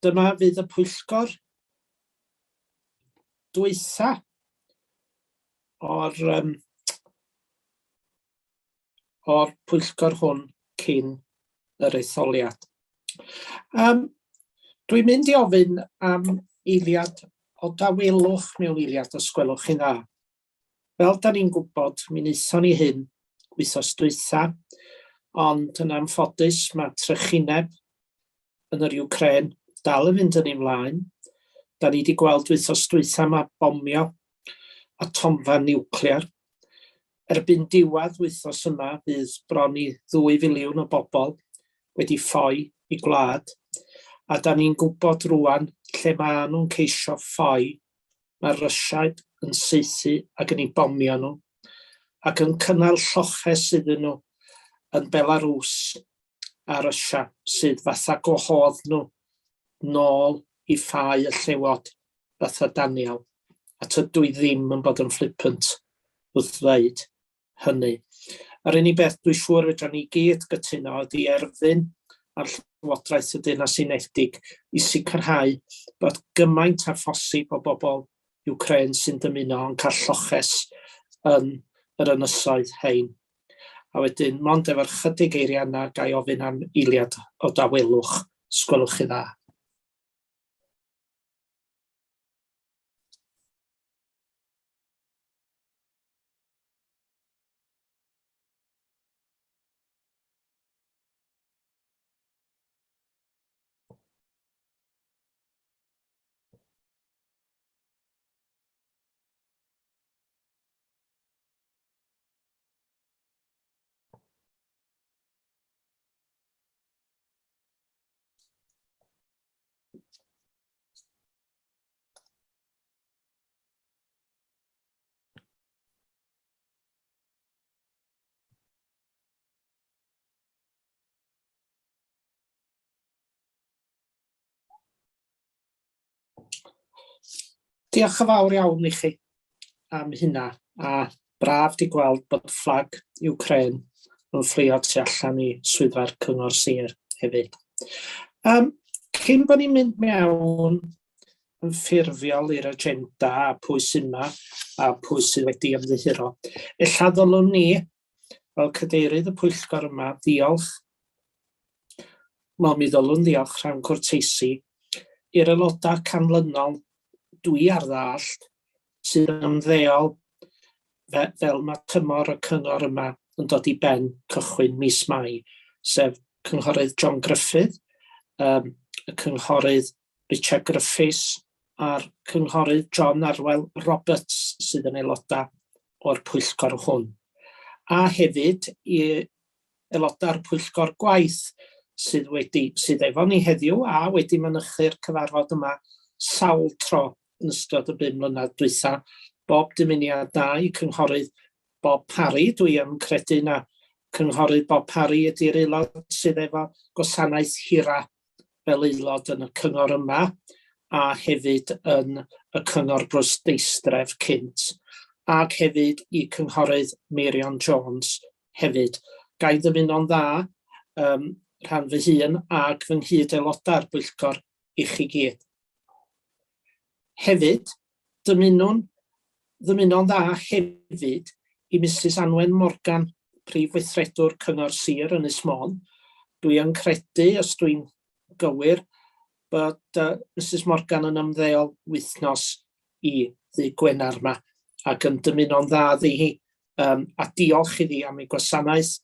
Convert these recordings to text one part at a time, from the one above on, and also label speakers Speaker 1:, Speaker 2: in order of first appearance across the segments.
Speaker 1: Dyma fydd y pwyllgor dwytha o'r, um, o'r pwyllgor hwn cyn yr etholiad. Um, dwi'n mynd i ofyn am eiliad o dawelwch mewn eiliad os gwelwch chi'n dda. Fel da ni'n gwybod, mi wnaethon ni hyn wythnos dwytha, ond yn anffodus mae trychineb yn yr Ukraine dal yn mynd yn ei mlaen. Da ni wedi gweld wythnos dwytha mae bomio atomfa niwclear. Erbyn diwedd wythnos yma bydd bron i ddwy filiwn o bobl wedi ffoi i gwlad, a da ni'n gwybod rwan lle maen nhw'n ceisio ffoi. Mae'r Rwsiaid yn saethu ac yn eu bomio nhw, ac yn cynnal lloches iddyn nhw yn Belarws a Rwsia, sydd fatha gwahodd nhw nôl i ffau y llewod fatha Daniel, a tydw i ddim yn bod yn flippant wrth ddeud hynny. Yr unig beth dwi'n siŵr fedra ni gyd gytuno ydy erfyn ar Llywodraeth y Deyrnas Unedig i sicrhau bod gymaint â phosib o bobl Ukraine sy'n dymuno yn cael lloches yn yr ynysoedd hein. A wedyn, mond efo'r chydig eiriau yna, ga i ofyn am eiliad o dawelwch, sgwelwch chi dda. Diolch yn fawr iawn i chi am hynna, a braf di gweld bod fflag Ukraine yn fflio tu allan i swyddfa'r Cyngor Sir hefyd. Um, cyn bod ni'n mynd mewn yn ffurfiol i'r agenda a pwy sy'n yma a pwy sydd wedi ymddiheuro, ella ddylwn ni, fel cadeirydd y pwyllgor yma, ddiolch, wel mi ddylwn ddiolch rhan cwrteisi i'r aelodau canlynol dwi ar ddallt sydd yn ymddeol fe, fel mae tymor y cyngor yma yn dod i ben cychwyn mis Mai, sef Cynghorydd John Gruffydd, um, y Cynghorydd Richard Griffiths a'r Cynghorydd John Arwel Roberts sydd yn aelodau o'r pwyllgor hwn. A hefyd i aelodau'r pwyllgor gwaith sydd wedi sydd efo ni heddiw a wedi mynychu'r cyfarfod yma sawl tro yn ystod y bum mlynedd dwytha. Bob dymuniad da i Cynghorydd Bob Parry, dwi yn credu na Cynghorydd Bob Parry ydy'r aelod sydd efo gwasanaeth hira fel aelod yn y cyngor yma a hefyd yn y cyngor bwrdeistref cynt, ac hefyd i Cynghorydd Meirion Jones hefyd. Ga i ddymuno'n dda um, rhan fy hun ac fy nghyd-aelodau'r bwyllgor i chi gyd. Hefyd, dymunwn ddymuno'n dda hefyd i Misus Anwen Morgan, Prif Weithredwr Cyngor Sir Ynys Môn. Dwi yn credu, os dwi'n gywir, bod uh, Misus Morgan yn ymddeol wythnos i ddydd Gwener yma ac yn dymuno'n dda iddi hi um, a diolch iddi am ei gwasanaeth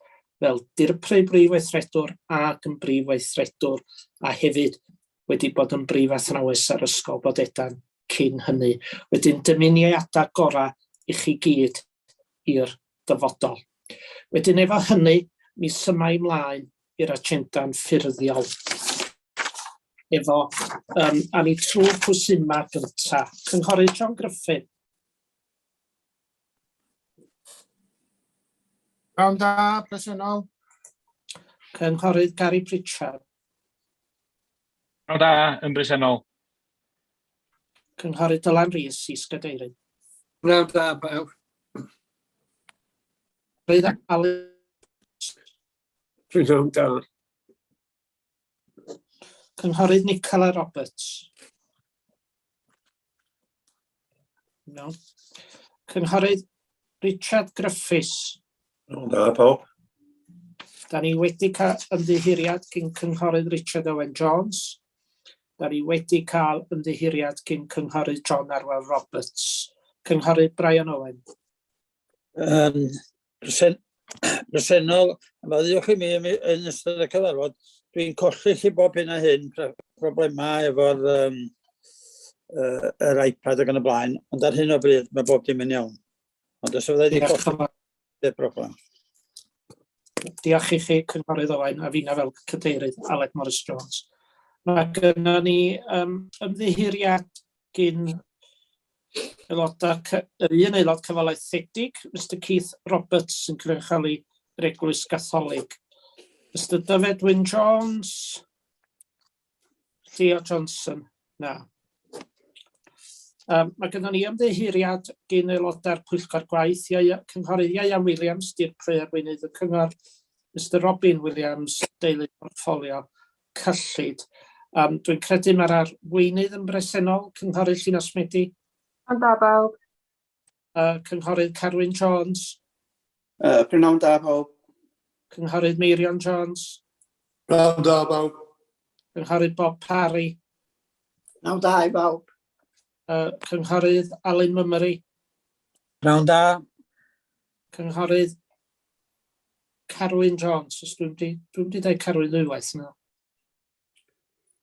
Speaker 1: fel dirprwy brif weithredwr ac yn brif weithredwr a hefyd wedi bod yn brif athrawes ar Ysgol Bodedan cyn hynny. Wedyn dymuniadau gorau i chi gyd i'r dyfodol. Wedyn efo hynny, mi symau ymlaen i'r agenda'n ffurfiol. Efo, um, a ni trwy pwy sy'n yma gynta. Cynghorydd John Griffin.
Speaker 2: Pnawn da, presennol.
Speaker 1: Cynghorydd Gary Pritchard.
Speaker 3: Pnawn da, yn bresennol.
Speaker 1: Cynghorydd Dylan Rees, is-gadeirydd.
Speaker 2: Pnawn da, bawb.
Speaker 1: Cynghorydd Alys.
Speaker 4: Pnawn da.
Speaker 1: Cynghorydd Nicola Roberts. No. Cynghorydd Richard Griffiths.
Speaker 4: Pnawn da pawb.
Speaker 1: Da ni wedi cael ymddiheuriad gyn Cynghorydd Richard Owen Jones. Da ni wedi cael ymddiheuriad gyn Cynghorydd John Arwel Roberts. Cynghorydd Brian Owen.
Speaker 5: Presennol, maddeuwch i mi yn ystod y cyfarfod, dwi'n colli chi bob hyn a hyn, problemau efo'r yr iPad ac yn y blaen, ond ar hyn o bryd mae bob dim yn iawn. Ond os fydda i wedi colli, y broblem.
Speaker 1: Diolch i chi, Cynghorydd Owen, a finna fel cadeirydd Aled Morris Jones. Mae gynnon ni ymddiheuriad gyn aelodau, yr un aelod cyfalaethedig, Mr Keith Roberts, sy'n cynrychioli yr Eglwys Gatholig. Mr Dyfed Wyn Jones, Theo Johnson, na. Mae gennym ni ymddiheuriad gyn aelodau'r Pwyllgor Gwaith, Cynghorydd Ieuan Williams, Dirprwy Arweinydd y Cyngor, Mr Robin Williams, Deilydd Portffolio Cyllid. Dwi'n credu mae'r arweinydd yn bresennol, Cynghorydd Llinos Medi.
Speaker 6: Pnawn da bawb.
Speaker 1: Cynghorydd Carwyn Jones.
Speaker 7: Pnawn da bawb.
Speaker 1: Cynghorydd Meirion Jones.
Speaker 2: Pnawn da bawb.
Speaker 1: Cynghorydd Bob Parry.
Speaker 7: Pnawn da i bawb.
Speaker 1: Cynghorydd Alun Mummery.
Speaker 5: Pnawn da.
Speaker 1: Cynghorydd Carwyn Jones. Os dwi'n di, dwi'n di dweud Carwyn ddwywaith na.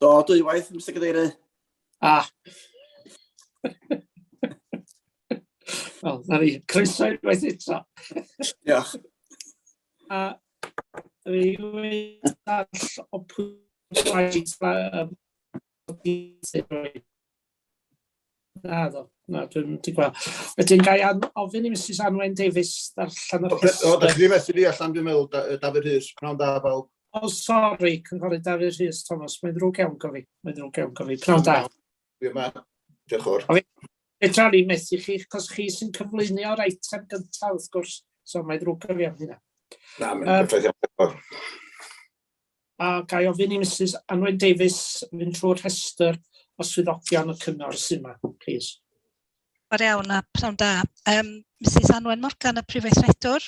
Speaker 7: Do, dwywaith, Mr Cadeirydd.
Speaker 1: Ah. Wel, na ni. Croeso unwaith eto.
Speaker 7: Diolch.
Speaker 1: A rhywun arall o pwynt. Na, ddo. Na, dwi'n mynd i gweld. Wedyn, ga i ofyn i Mrs Anwen Davies ddarllen yr
Speaker 4: O, da chi wedi methu fi allan, dwi'n meddwl, Dafydd Rhys. Pnawn da, bawb.
Speaker 1: O, sori, Cynghorydd Dafydd Rhys Thomas. Mae'n ddrwg iawn go fi. Mae'n ddrwg iawn go fi. Pnawn da.
Speaker 4: Dwi yma. Diolch yn fawr.
Speaker 1: Fedra ni methu chi, cos chi sy'n cyflwynio'r eitem gyntaf, wrth gwrs. So mae'n ddrwg go fi am hynna.
Speaker 4: Na, mae'n berffaith iawn.
Speaker 1: A ga i ofyn i Mrs Anwen Davies fynd trwy'r rhestr o swyddogion y cyngor sy'n yma, please.
Speaker 8: O'r iawn, a pnawn da. Mrs Anwen Morgan, y Prif Weithredwr.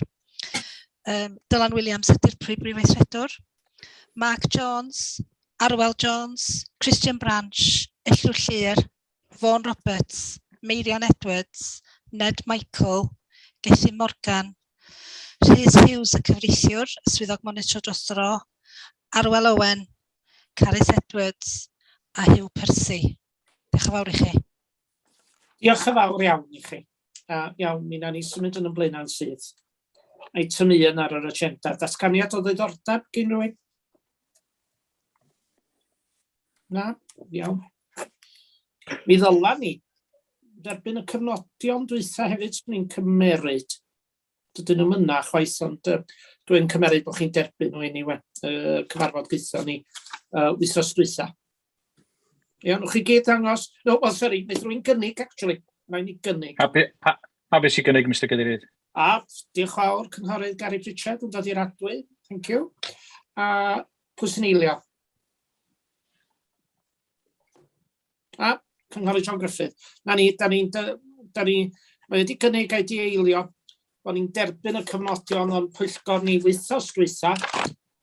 Speaker 8: Dylan Williams ydy'r Prif Weithredwr. Mark Jones, Arwel Jones, Christian Branch, Elliw Llyr, Vaughan Roberts, Meirion Edwards, Ned Michael, Gethin Morgan, Rhys Hughes y cyfreithiwr, swyddog monitro dros dro, Arwel Owen, Carys Edwards a Hugh Percy. Diolch yn fawr i chi.
Speaker 1: Diolch yn fawr iawn i chi. Iawn, mi wnawn ni symud yn y blaenau'n syth. Eitem 1 ar yr agenda. Datganiad o ddiddordeb gyn rhywun? Na? Iawn. Mi ddyla ni dderbyn y cyfnodion dwytha hefyd, swn i'n cymeryd. Dydyn nhw'm yna chwaith, ond dwi'n cymeryd bod chi'n derbyn nhw anyway, cyfarfod dwytha ni, wythnos dwytha. Iawn, nwch chi gyd dangos. No, well, sorry, wnaeth rhywun gynnig, actually. Mae'n i gynnig.
Speaker 3: Hapus i gynnig, Mr Cadeirydd.
Speaker 1: A, diolch fawr, Cynghorydd Gary Pritchard yn dod i'r adwy. Thank you. A pwy sy'n eilio? A, Cynghorydd John Griffith. Na ni, da ni'n, da ni, mae wedi gynnig a'i di eilio, bod ni'n derbyn y cyfnodion o'n pwyllgor ni wythnos dwytha,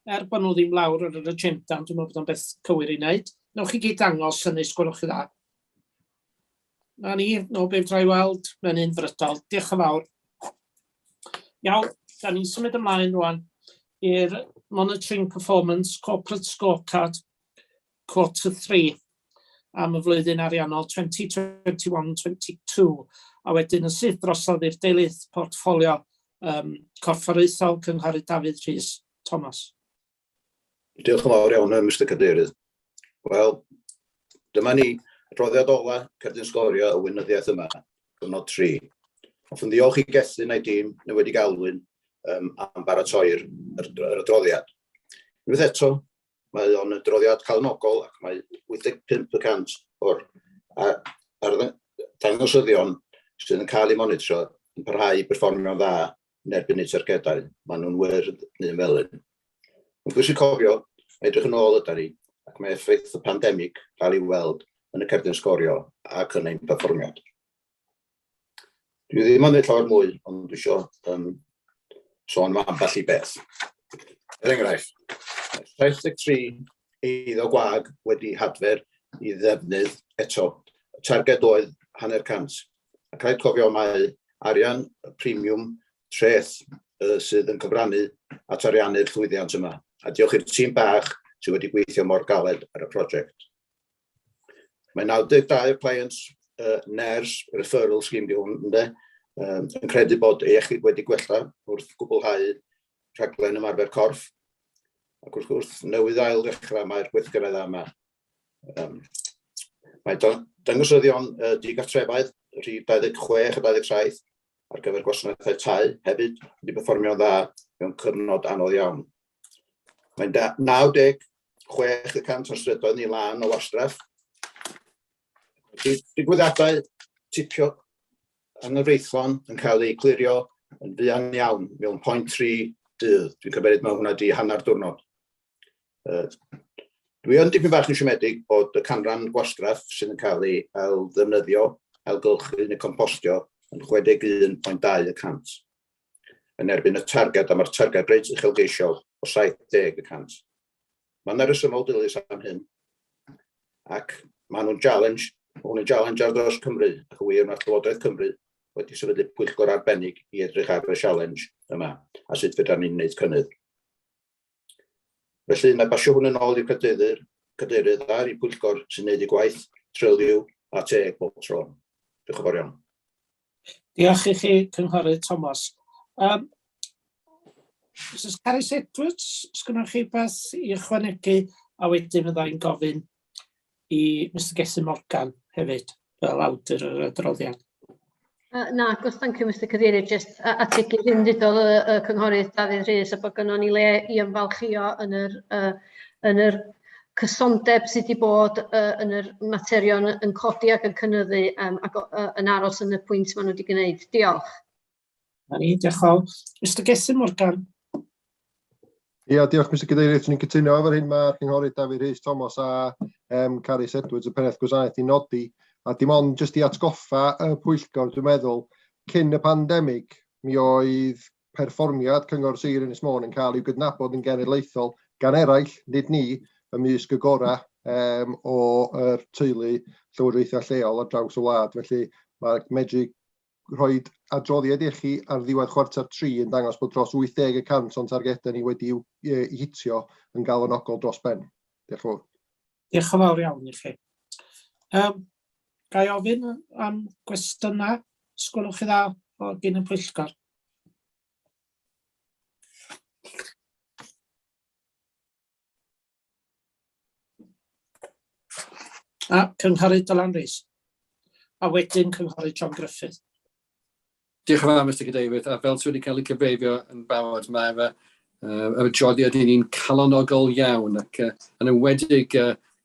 Speaker 1: er bod nhw ddim lawr ar yr agenda, ond dwi'n meddwl bod o'n beth cywir i wneud. Newch chi gyd dangos hynny, sgwelwch chi dda. Na ni, no be fedra i weld, mae'n unfrydol. Diolch yn fawr. Iawn, da ni'n symud ymlaen rwan i'r Monitoring Performance Corporate Scorecard Quarter 3 am y flwyddyn ariannol 2021-22, a wedyn yn syth drosodd i'r deilydd portffolio corfforaethol, Cynghorydd Dafydd Rhys Thomas.
Speaker 4: Diolch yn fawr iawn, Mr Cadeirydd. Wel, dyma ni, adroddiad ola cerdyn sgorio y weinyddiaeth yma, cyfnod 3. Hoffwn ddiolch i Gethin a'i dîm neu wedi galwyn am baratoi'r yr adroddiad. Unwaith eto, mae o'n adroddiad calonogol ac mae 85% o'r dangosyddion sydd yn cael eu monitro yn parhau i berfformio'n dda yn erbyn eu targedau. Maen nhw'n wyrdd neu'n felyn. Mae'n bwysig cofio, edrych yn ôl ydan ni, ac mae effaith y pandemig dal i'w weld yn y cerdyn sgorio ac yn ein perfformiad. Dwi ddim yn dweud llawer mwy, ond dwi eisiau sôn am ambell i beth. Er enghraifft, mae 73 eiddo gwag wedi hadfer i ddefnydd eto. Y targed oedd 50. Ac rhaid cofio mae arian premium treth sydd yn cyfrannu at ariannu'r llwyddiant yma. A diolch i'r tîm bach sydd wedi gweithio mor galed ar y prosiect. Mae 92 o clients NERS referral scheme di hwn, ynde, yn credu bod ei iechyd wedi gwella wrth gwblhau rhaglen ymarfer corff. Ac wrth gwrs, newydd ail ddechrau mae'r gweithgareddau yma. Mae dangosyddion digartrefaidd, rhif 26 a 27, ar gyfer gwasanaethau tai hefyd wedi perfformio'n dda mewn cyfnod anodd iawn. Mae'n 96% o'r strydoedd ni lân o wastraff. Digwyddiadau tipio anghyfreithlon yn cael eu clirio yn fuan iawn mewn 0.3 dydd. Dwi'n cymeryd mae hwnna di hanner diwrnod. Dwi yn dipyn bach yn siomedig bod y canran gwastraff sydd yn cael ei ail-ddefnyddio, ailgylchu neu compostio yn 61.2% yn erbyn y targed, a mae'r targed reit uchelgeisiol o 70%. Mae yna resymol dilys am hyn, ac maen nhw'n challenge, mae hwn yn challenge ar draws Cymru, ac yn wir mae Llywodraeth Cymru wedi sefydlu pwyllgor arbennig i edrych ar y challenge yma, a sut fedra ni'n gwneud cynnydd. Felly, na basio hwn yn ôl i'r cadeirydd a'r i pwyllgor sy'n gwneud ei gwaith tryliw a teg bob tro. Diolch yn fawr iawn.
Speaker 1: Diolch i chi, Cynghorydd Thomas. Mrs Carys Edwards, sgynnoch chi beth i ychwanegu, a wedyn fydda i'n gofyn i Mr Gethin Morgan hefyd, fel awdur yr adroddiad.
Speaker 6: Na, gwrs, thank you, Mr Cadeirydd, just ategu'r hyn ddudodd y cynghorydd Dafydd Rhys, a bod gynnon ni le i ymfalchïo yn yr cysondeb sydd wedi bod yn yr materion yn codi ac yn cynyddu ac yn aros yn y pwynt maen nhw wedi gwneud. Diolch.
Speaker 1: Na ni, diolch yn fawr. Mr Gethin Morgan.
Speaker 9: Ia, diolch, Mr Cadeirydd. Swn i'n cytuno efo'r hyn mae'r cynghorydd Dafydd Rhys Thomas a Carys Edwards, y pennaeth gwasanaeth, i nodi. A dim ond jyst i atgoffa y pwyllgor, dwi'n meddwl, cyn y pandemig, mi oedd perfformiad Cyngor Sir Ynys Môn yn cael i'w gydnabod yn genedlaethol gan eraill, nid ni, ymysg y gorau o'r teulu llywodraethau lleol ar draws y wlad. Felly mae medru rhoi adroddiad i chi ar ddiwedd chwarter tri yn dangos bod dros 80% o'n targedau ni wedi i'w hitio yn galonogol dros ben. Diolch yn fawr.
Speaker 1: Diolch yn fawr iawn i chi. Ga i ofyn am gwestiynau, sgwelwch chi dda, o gyn y pwyllgor? A Cynghorydd Dylan Rees. A wedyn Cynghorydd John Griffith.
Speaker 10: Diolch yn fawr, Mr Cadeirydd. A fel ti wedi cael ei cyfeirio yn barod, mae'r adroddiad i ni'n calonogol iawn ac yn enwedig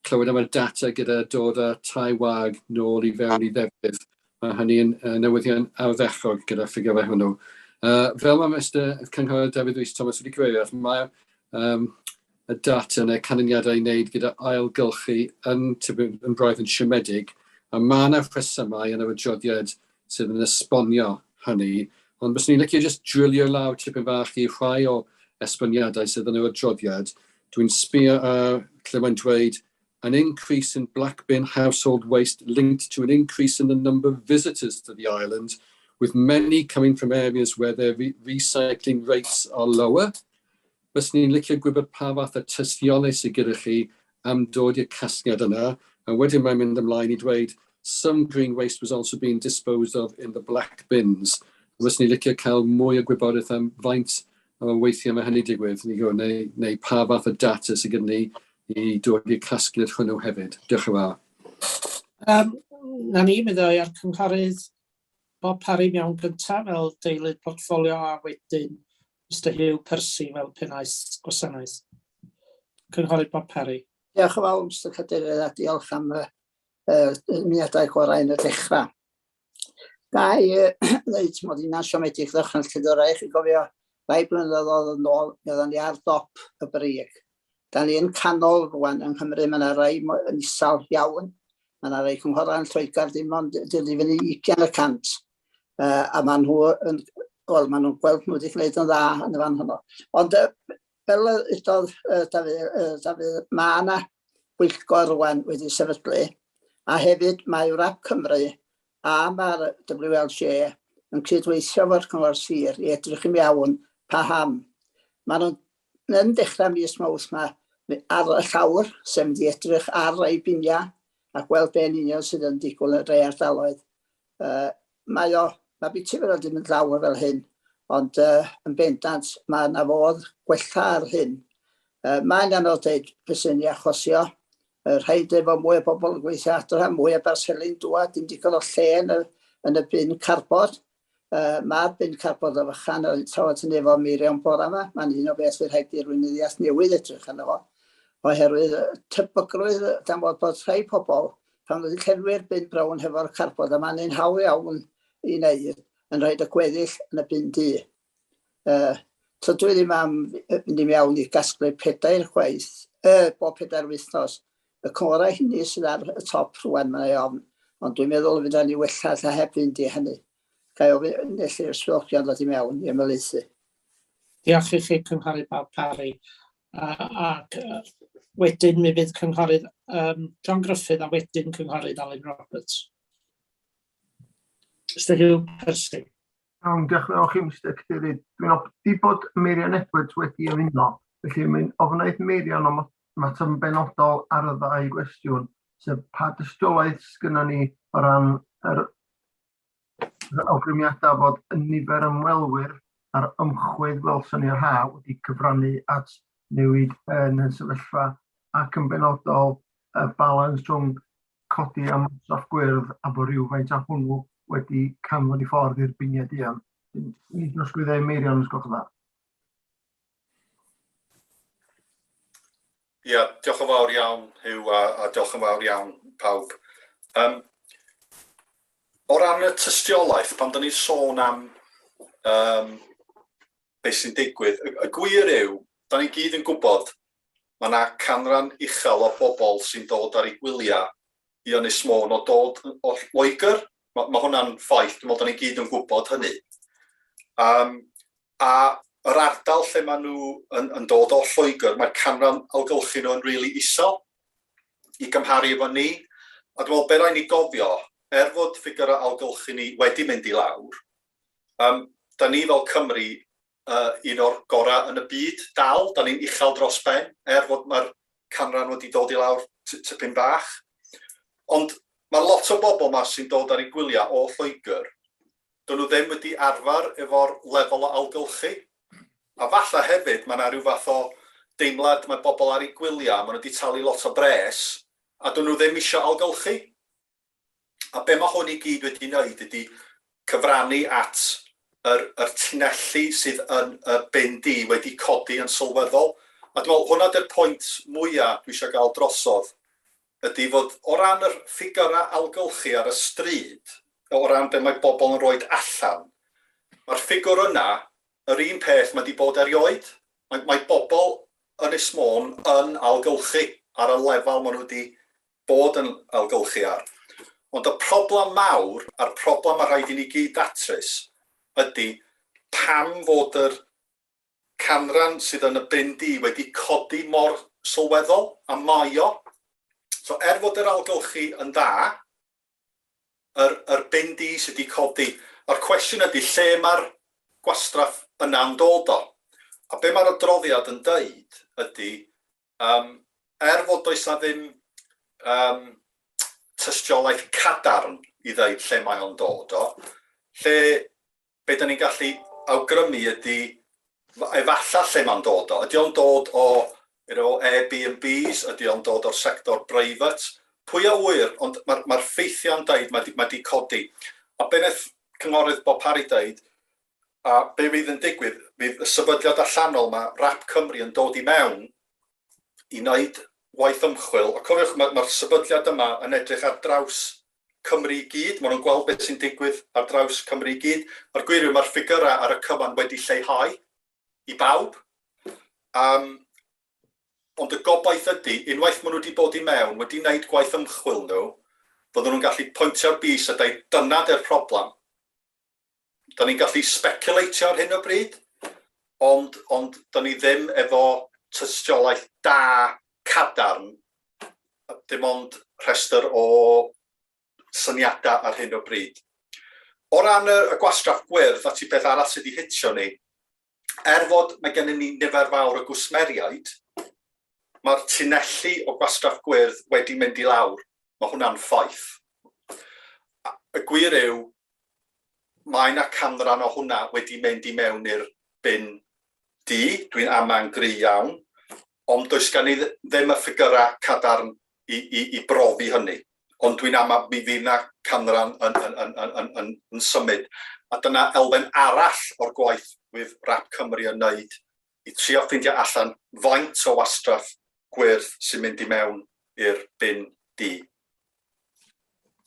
Speaker 10: clywed am y data gyda dod â tai wag nôl i fewn i ddefnydd. Mae hynny'n newyddion ardderchog gyda ffigurau hwnnw. Fel mae Mr Cynghorydd David Rhys Thomas wedi cyfeirio, mae y data neu canlyniadau i wneud gyda ailgylchu yn braidd yn siomedig, a mae yna rhesymau yn yr adroddiad sydd yn esbonio hynny, ond byswn i'n licio just drilio lawr tipyn bach i rhai o esboniadau sydd yn yr adroddiad. Dwi'n sbio ar lle mae'n dweud an increase in black bin household waste linked to an increase in the number of visitors to the island, with many coming from areas where their recycling rates are lower. Byswn i'n licio gwybod pa fath o tystiolaeth sydd gyda chi am dod i'r casgliad yna. A wedyn mae'n mynd ymlaen i dweud, some green waste was also being disposed of in the black bins. Fyswn i'n licio cael mwy o gwybodaeth am faint o weithiau mae hynny digwydd, neu pa fath o data sydd gyda ni i dod i'r casgliad hwnnw hefyd. Diolch yn fawr.
Speaker 1: Na ni, mi ddoi ar cynghorydd Bob Parry mewn gyntaf fel deilydd portffolio a wedyn Mr Hugh Percy fel pennaeth gwasanaeth. Cynghorydd Bob Parry.
Speaker 7: Diolch yn fawr, Mr Cadeirydd, a diolch am y dymuniadau gorau yn y dechrau. Ga i ddeud mod i'n siomedig ddechrau'n llythyrau, chi'n cofio rai blynyddoedd yn ôl, mi oedden ni ar dop y brig. Da ni'n canol rwan yng Nghymru, mae yna rai yn isal iawn. Mae yna rai cynghorau yn Lloegr dim ond dod i fyny 20%. A maen nhw yn, wel, maen nhw'n gweld nhw wedi gwneud yn dda yn y fan honno. Ond fel y udodd Dafydd, Dafydd, mae yna bwyllgor rwan wedi sefydlu, a hefyd mae WRAP Cymru a mae'r WLG yn cydweithio efo'r Cyngor Sir i edrych i mewn paham. Maen nhw'n yn dechrau mis Mawrth 'ma ar y llawr, sef mynd i edrych ar rai biniau a gweld be yn union sydd yn digwydd yn rhai ardaloedd. Mae o, mae biti fel wedi mynd lawr fel hyn, ond yn bendant mae yna fodd gwella ar hyn. Mae'n anodd dweud beth sy'n ei achosi o. Rhaid efo mwy o bobl yn gweithio adra, mwy o barseli'n dŵad, dim digon o lle yn y, yn y bin cardboard. Mae'r bin cardboard o fychan, o'n i'n trafod hynny efo Meirion bore yma, mae'n un o beth fydd rhaid i'r weinyddiaeth newydd edrych arno fo, oherwydd tebygrwydd dan fod bod rhai pobl, pan wedi llenwi'r bin brown hefo'r cardboard, a mae'n un hawdd iawn i wneud, yn rhoi y gweddill yn y bin du. Tydw i ddim am fynd i mewn i gasglu pedair gwaith, bob pedair wythnos. Y cynghorau hynny sydd ar y top rwan, mae'n ei ofn, ond dwi'n meddwl y fydda ni wella ella heb fynd i hynny. Ga i ofyn felly i'r swyddogion ddod i mewn i ymhelaethu.
Speaker 1: Diolch i chi, Cynghorydd Bob Parry. Ac wedyn mi fydd Cynghorydd John Gruffydd a wedyn Cynghorydd Alun Roberts. Mr Hugh Percy.
Speaker 9: Iawn, diolch yn fawr chi, Mr Cadeirydd. Dwi'n nodi bod Meirion Edwards wedi ymuno, felly mae'n ofyn Meirion am ymateb yn benodol ar y ddau gwestiwn, sef pa dystiolaeth sgynnon ni o ran yr awgrymiadau fod y nifer ymwelwyr a'r ymchwydd welson ni'r haf wedi cyfrannu at newid yn y sefyllfa ac yn benodol y balans rhwng codi am wastraff gwyrdd a bod rhywfaint o hwnnw wedi canfod i ffordd i'r biniau duon. Ni drosglwyddo i Meirion, os gwelwch yn dda.
Speaker 2: Ia, diolch yn fawr iawn, Huw, a diolch yn fawr iawn pawb. O ran y tystiolaeth, pan da ni'n sôn am beth sy'n digwydd, y gwir yw, da ni gyd yn gwybod, mae yna canran uchel o bobl sy'n dod ar eu gwyliau i Ynys Môn o dod o Loegr. Mae hwnna'n ffaith, dwi'n meddwl da ni gyd yn gwybod hynny. A yr ardal lle maen nhw yn dod o Lloegr, mae'r canran ailgylchu nhw yn rili isel i gymharu efo ni. A dwi'n meddwl, be rhaid ni gofio, er fod ffigurau ailgylchu ni wedi mynd i lawr, da ni fel Cymru un o'r gorau yn y byd dal, da ni'n uchel dros ben, er fod mae'r canran wedi dod i lawr tipyn bach. Ond mae lot o bobl yma sy'n dod ar eu gwyliau o Lloegr, dyn nhw ddim wedi arfer efo'r lefel o ailgylchu. A falle hefyd mae yna rhyw fath o deimlad mae bobl ar eu gwyliau, maen nhw wedi talu lot o bres, a dyn nhw ddim eisiau ailgylchu. A be mae hwn i gyd wedi wneud ydy cyfrannu at yr tunelli sydd yn y bin du wedi codi yn sylweddol. A dwi'n meddwl hwnna 'di'r pwynt mwyaf dwi eisiau gael drosodd, ydy fod o ran yr ffigyrau ailgylchu ar y stryd, o ran be mae bobl yn rhoi allan, mae'r ffigwr yna yr un peth mae 'di bod erioed. Mae bobl Ynys Môn yn ailgylchu ar y lefel maen nhw wedi bod yn ailgylchu ar. Ond y problem mawr, a'r problem mae rhaid i ni gyd datrys, ydy pam fod yr canran sydd yn y bin du wedi codi mor sylweddol, a mae o. So er fod yr ailgylchu yn dda, yr bin du sydd wedi codi. A'r cwestiwn ydy, lle mae'r gwastraff yna'n dod o? A be mae'r adroddiad yn deud ydy, er fod does 'na ddim tystiolaeth cadarn i ddeud lle mae o'n dod o, lle be da ni'n gallu awgrymu ydy efallai lle mae'n dod o. Ydy o'n dod o Airbnbs, ydy o'n dod o'r sector breifat? Pwy a ŵyr, ond mae'r ffeithiau'n deud mae 'di codi. A be wnaeth Cynghorydd Bob Parry deud, a be fydd yn digwydd, fydd y sefydliad allanol 'ma, RAP Cymru, yn dod i mewn i wneud waith ymchwil. A cofiwch, mae'r sefydliad yma yn edrych ar draws Cymru i gyd, maen nhw'n gweld beth sy'n digwydd ar draws Cymru i gyd. A'r gwir yw, mae'r ffigyrau ar y cyfan wedi lleihau i bawb. Ond y gobaith ydy, unwaith maen nhw wedi bod i mewn, wedi wneud gwaith ymchwil nhw, fydden nhw'n gallu pwyntio'r bys a dweud dyna 'di'r problem. Da ni'n gallu speculatio ar hyn o bryd, ond, ond da ni ddim efo tystiolaeth da cadarn, dim ond rhestr o syniadau ar hyn o bryd. O ran y, y gwastraff gwyrdd, a ti beth arall sydd wedi hitio ni, er fod mae gennym ni nifer fawr o gwsmeriaid, mae'r tunelli o gwastraff gwyrdd wedi mynd i lawr. Mae hwnna'n ffaith. Y gwir yw, mae yna canran o hwnna wedi mynd i mewn i'r bin du, dwi'n ama'n gry iawn, ond does gen i ddim y ffigyrau cadarn i, i, i brofi hynny. Ond dwi'n ama mi fydd yna canran yn, yn, yn, yn, yn, yn, yn symud. A dyna elfen arall o'r gwaith with Wrap Cymru yn wneud i trio ffeindio allan faint o wastraff gwyrdd sy'n mynd i mewn i'r bin du.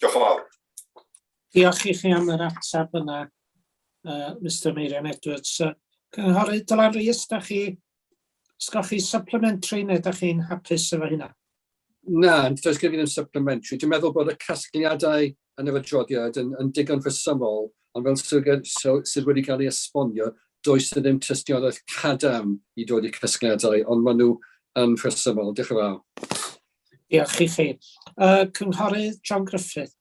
Speaker 2: Diolch yn fawr.
Speaker 1: Diolch i chi am yr ateb yna, Mr Meirion Edwards. Cynghorydd Dylan Rees, da chi, sgwch chi supplementary neu da chi'n hapus efo hynna?
Speaker 10: Na, does gen i ddim supplementary. Dwi'n meddwl bod y casgliadau yn yr adroddiad yn, yn digon rhesymol, ond fel sydd, sydd wedi cael ei esbonio, does na ddim tystiolaeth cadarn i dod i casgliadau, ond maen nhw yn rhesymol. Diolch yn fawr.
Speaker 1: Diolch i chi. Cynghorydd John Griffith.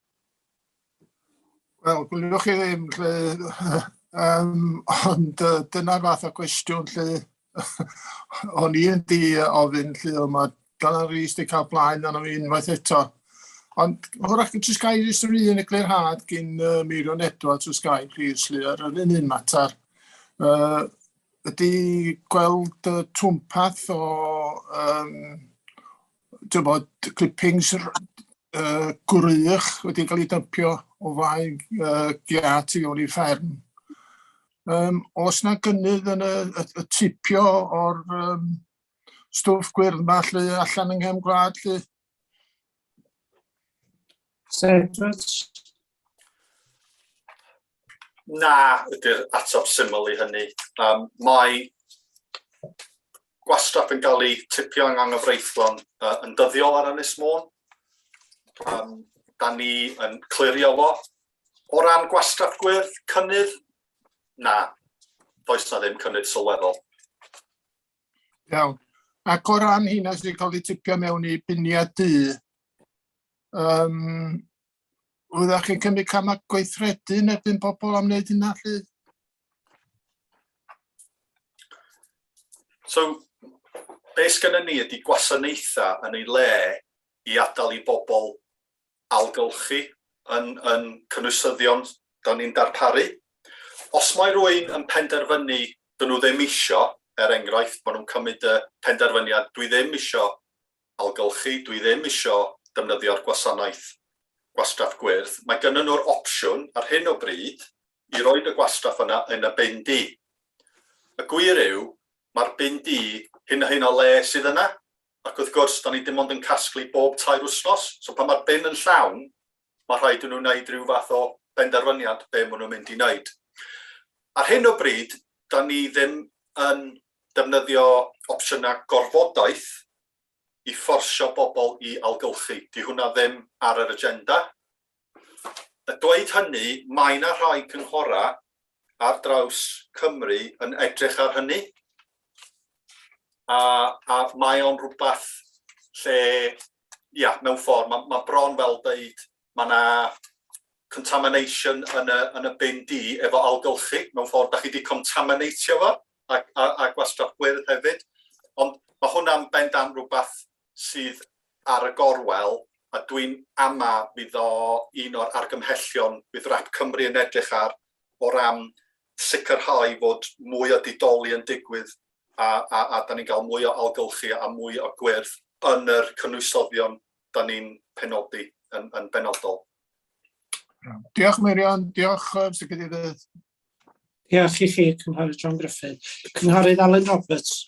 Speaker 11: Wel, gwylwch chi ddim, lle, ond dyna'r fath o gwestiwn lle o'n i yn di ofyn lle ond mae Dylan Rees wedi cael blaen arno fi unwaith eto. Ond hwrach, jyst gael jyst yr un eglurhad gyn Meirion Edwards os gael, please, lle, ar yr un un mater. Ydy gweld twmpath o um, ti'n bod, clippings gwrych wedi cael ei dympio o flaen giât i fewn i fferm. Oes na gynnydd yn y, y, y tipio o'r stwff gwyrdd yma lle allan yng nghefn gwlad lle?
Speaker 1: Edwards?
Speaker 2: Na, ydy'r ateb syml i hynny. Mae gwastraff yn cael ei tipio yn anghyfreithlon yn dyddiol ar Ynys Môn. Da ni yn clirio fo. O ran gwastraff gwyrdd, cynnydd? Na, does na ddim cynnydd sylweddol.
Speaker 11: Iawn. Ac o ran hynna sydd wedi cael ei tipio mewn i biniau du, Fyddech chi'n cymryd camau gweithredu yn erbyn pobl am wneud hynna, lly?
Speaker 2: So, be sgynnon ni ydy gwasanaethau yn ei le i adael i bobl algylchu yn, yn cynwysyddion da ni'n darparu. Os mae rhywun yn penderfynu dyn nhw ddim isio, er enghraifft, maen nhw'n cymryd y penderfyniad dwi ddim isio algylchu, dwi ddim isio defnyddio'r gwasanaeth gwastraff gwyrdd, mae gynnyn nhw'r opsiwn ar hyn o bryd i roid y gwastraff yna yn y bin du. Y gwir yw, mae'r bin du hyn a hyn o le sydd yna, ac wrth gwrs, da ni dim ond yn casglu bob 3 wythnos, so pan mae'r bin yn llawn, mae rhaid i nhw wneud rhyw fath o benderfyniad be maen nhw'n mynd i wneud. Ar hyn o bryd, da ni ddim yn defnyddio opsiynau gorfodaeth i fforsio bobl i algylchu. Di hwnna ddim ar yr agenda. A dweud hynny, mae yna rhai cynghorau ar draws Cymru yn edrych ar hynny. A, a mae o'n rhywbeth lle, ia, mewn ffordd, mae, mae bron fel deud, mae yna contamination yn y, yn y bin du efo algylchu. Mewn ffordd, da chi wedi contaminatio fo a, a, a gwastraff gwyrdd hefyd. Ond mae hwnna'n bendant rhywbeth sydd ar y gorwel, a dwi'n ama fydd o un o'r argymhellion fydd Wrap Cymru yn edrych ar o ran sicrhau fod mwy o didoli yn digwydd a, a, a da ni'n cael mwy o algylchu a mwy o gwyrdd yn yr cynwysoddion da ni'n penodi yn, yn benodol.
Speaker 11: Diolch Meirion, diolch Mr Cadeirydd.
Speaker 1: Diolch i chi, Cynghorydd John Griffith. Cynghorydd Alan Roberts.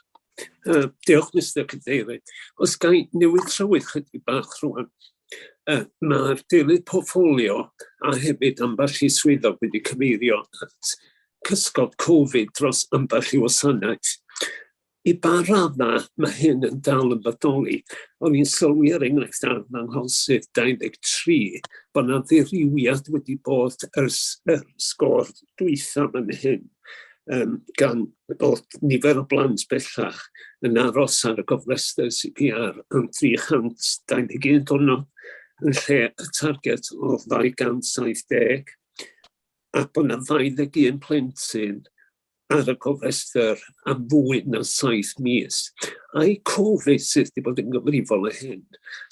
Speaker 12: Diolch, Mr Cadeirydd. Os ga i newid trywydd chydig bach rwan. Mae'r deilydd portffolio a hefyd ambell i swyddog wedi cyfeirio at cysgod Covid dros ambell i wasanaeth. I ba raddau mae hyn yn dal yn bodoli? O'n i'n sylwi er enghraifft ar ddanghosydd 23 bod yna ddirywiad wedi bod ers y sgôr dwytha fan hyn, gan bod nifer o blant bellach yn aros ar y gofrestr CPR am 321 diwrnod yn lle y targed o 270, a bod yna 21 plentyn ar y gofrestr am fwy na 7 mis. Ai Covid sydd wedi bod yn gyfrifol o hyn?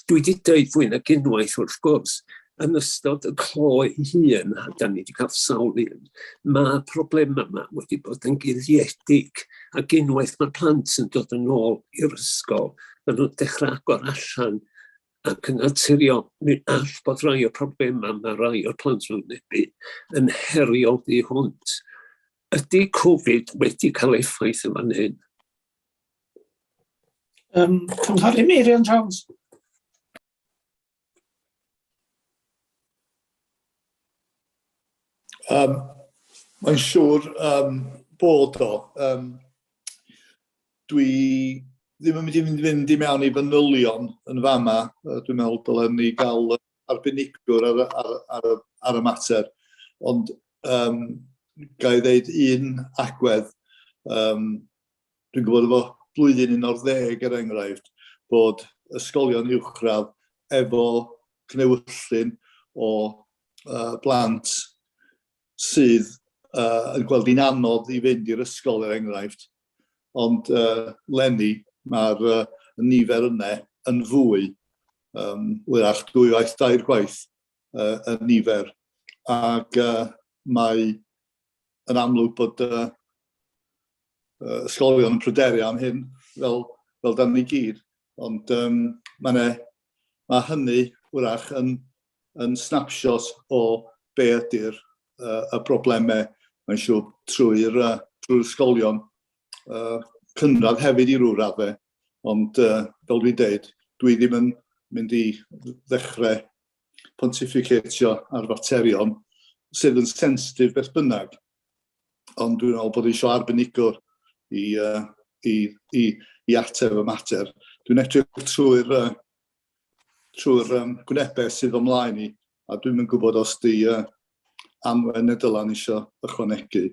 Speaker 12: Dwi wedi dweud fwy nag unwaith wrth gwrs, yn ystod y clo ei hun, a da ni wedi cael sawl un, mae problemau yma wedi bod yn guddiedig, ac unwaith mae plant yn dod yn ôl i'r ysgol, maen nhw'n dechrau agor allan ac yn naturiol, mi all bod rai o'r problemau mae rai o'r plant yn wynebu yn heriol du hwnt. Ydy Covid wedi cael effaith yn fan hyn?
Speaker 1: Cynghorydd Meirion Jones.
Speaker 13: Mae'n siŵr bod o. Dwi ddim yn mynd i fynd i mewn i fanylion yn fama. Dwi'n meddwl dylen ni gael arbenigwr ar y mater. Ond ga i ddeud un agwedd, dwi'n gwybod efo blwyddyn 11 er enghraifft, bod ysgolion uwchradd efo cnewyllyn o blant sydd yn gweld hi'n anodd i fynd i'r ysgol er enghraifft. Ond leni mae'r nifer yna yn fwy, wyrach dwywaith, dair gwaith y nifer. Ac mae yn amlwg bod ysgolion yn pryderu am hyn, fel dan ni gyd. Ond mae hynny wrach yn snapshot o be ydy'r y problemau, mae'n siŵr, trwy'r ysgolion cynradd hefyd i ryw raddau. Ond fel dwi'n deud, dwi ddim yn mynd i ddechrau pontificatio ar faterion sydd yn sensitif beth bynnag. Ond dwi'n meddwl bod eisiau arbenigwr i ateb y mater. Dwi'n edrych trwy'r gwynebau sydd ymlaen i, a dwi'm yn gwybod os di Anwen neu Dylan eisiau ychwanegu.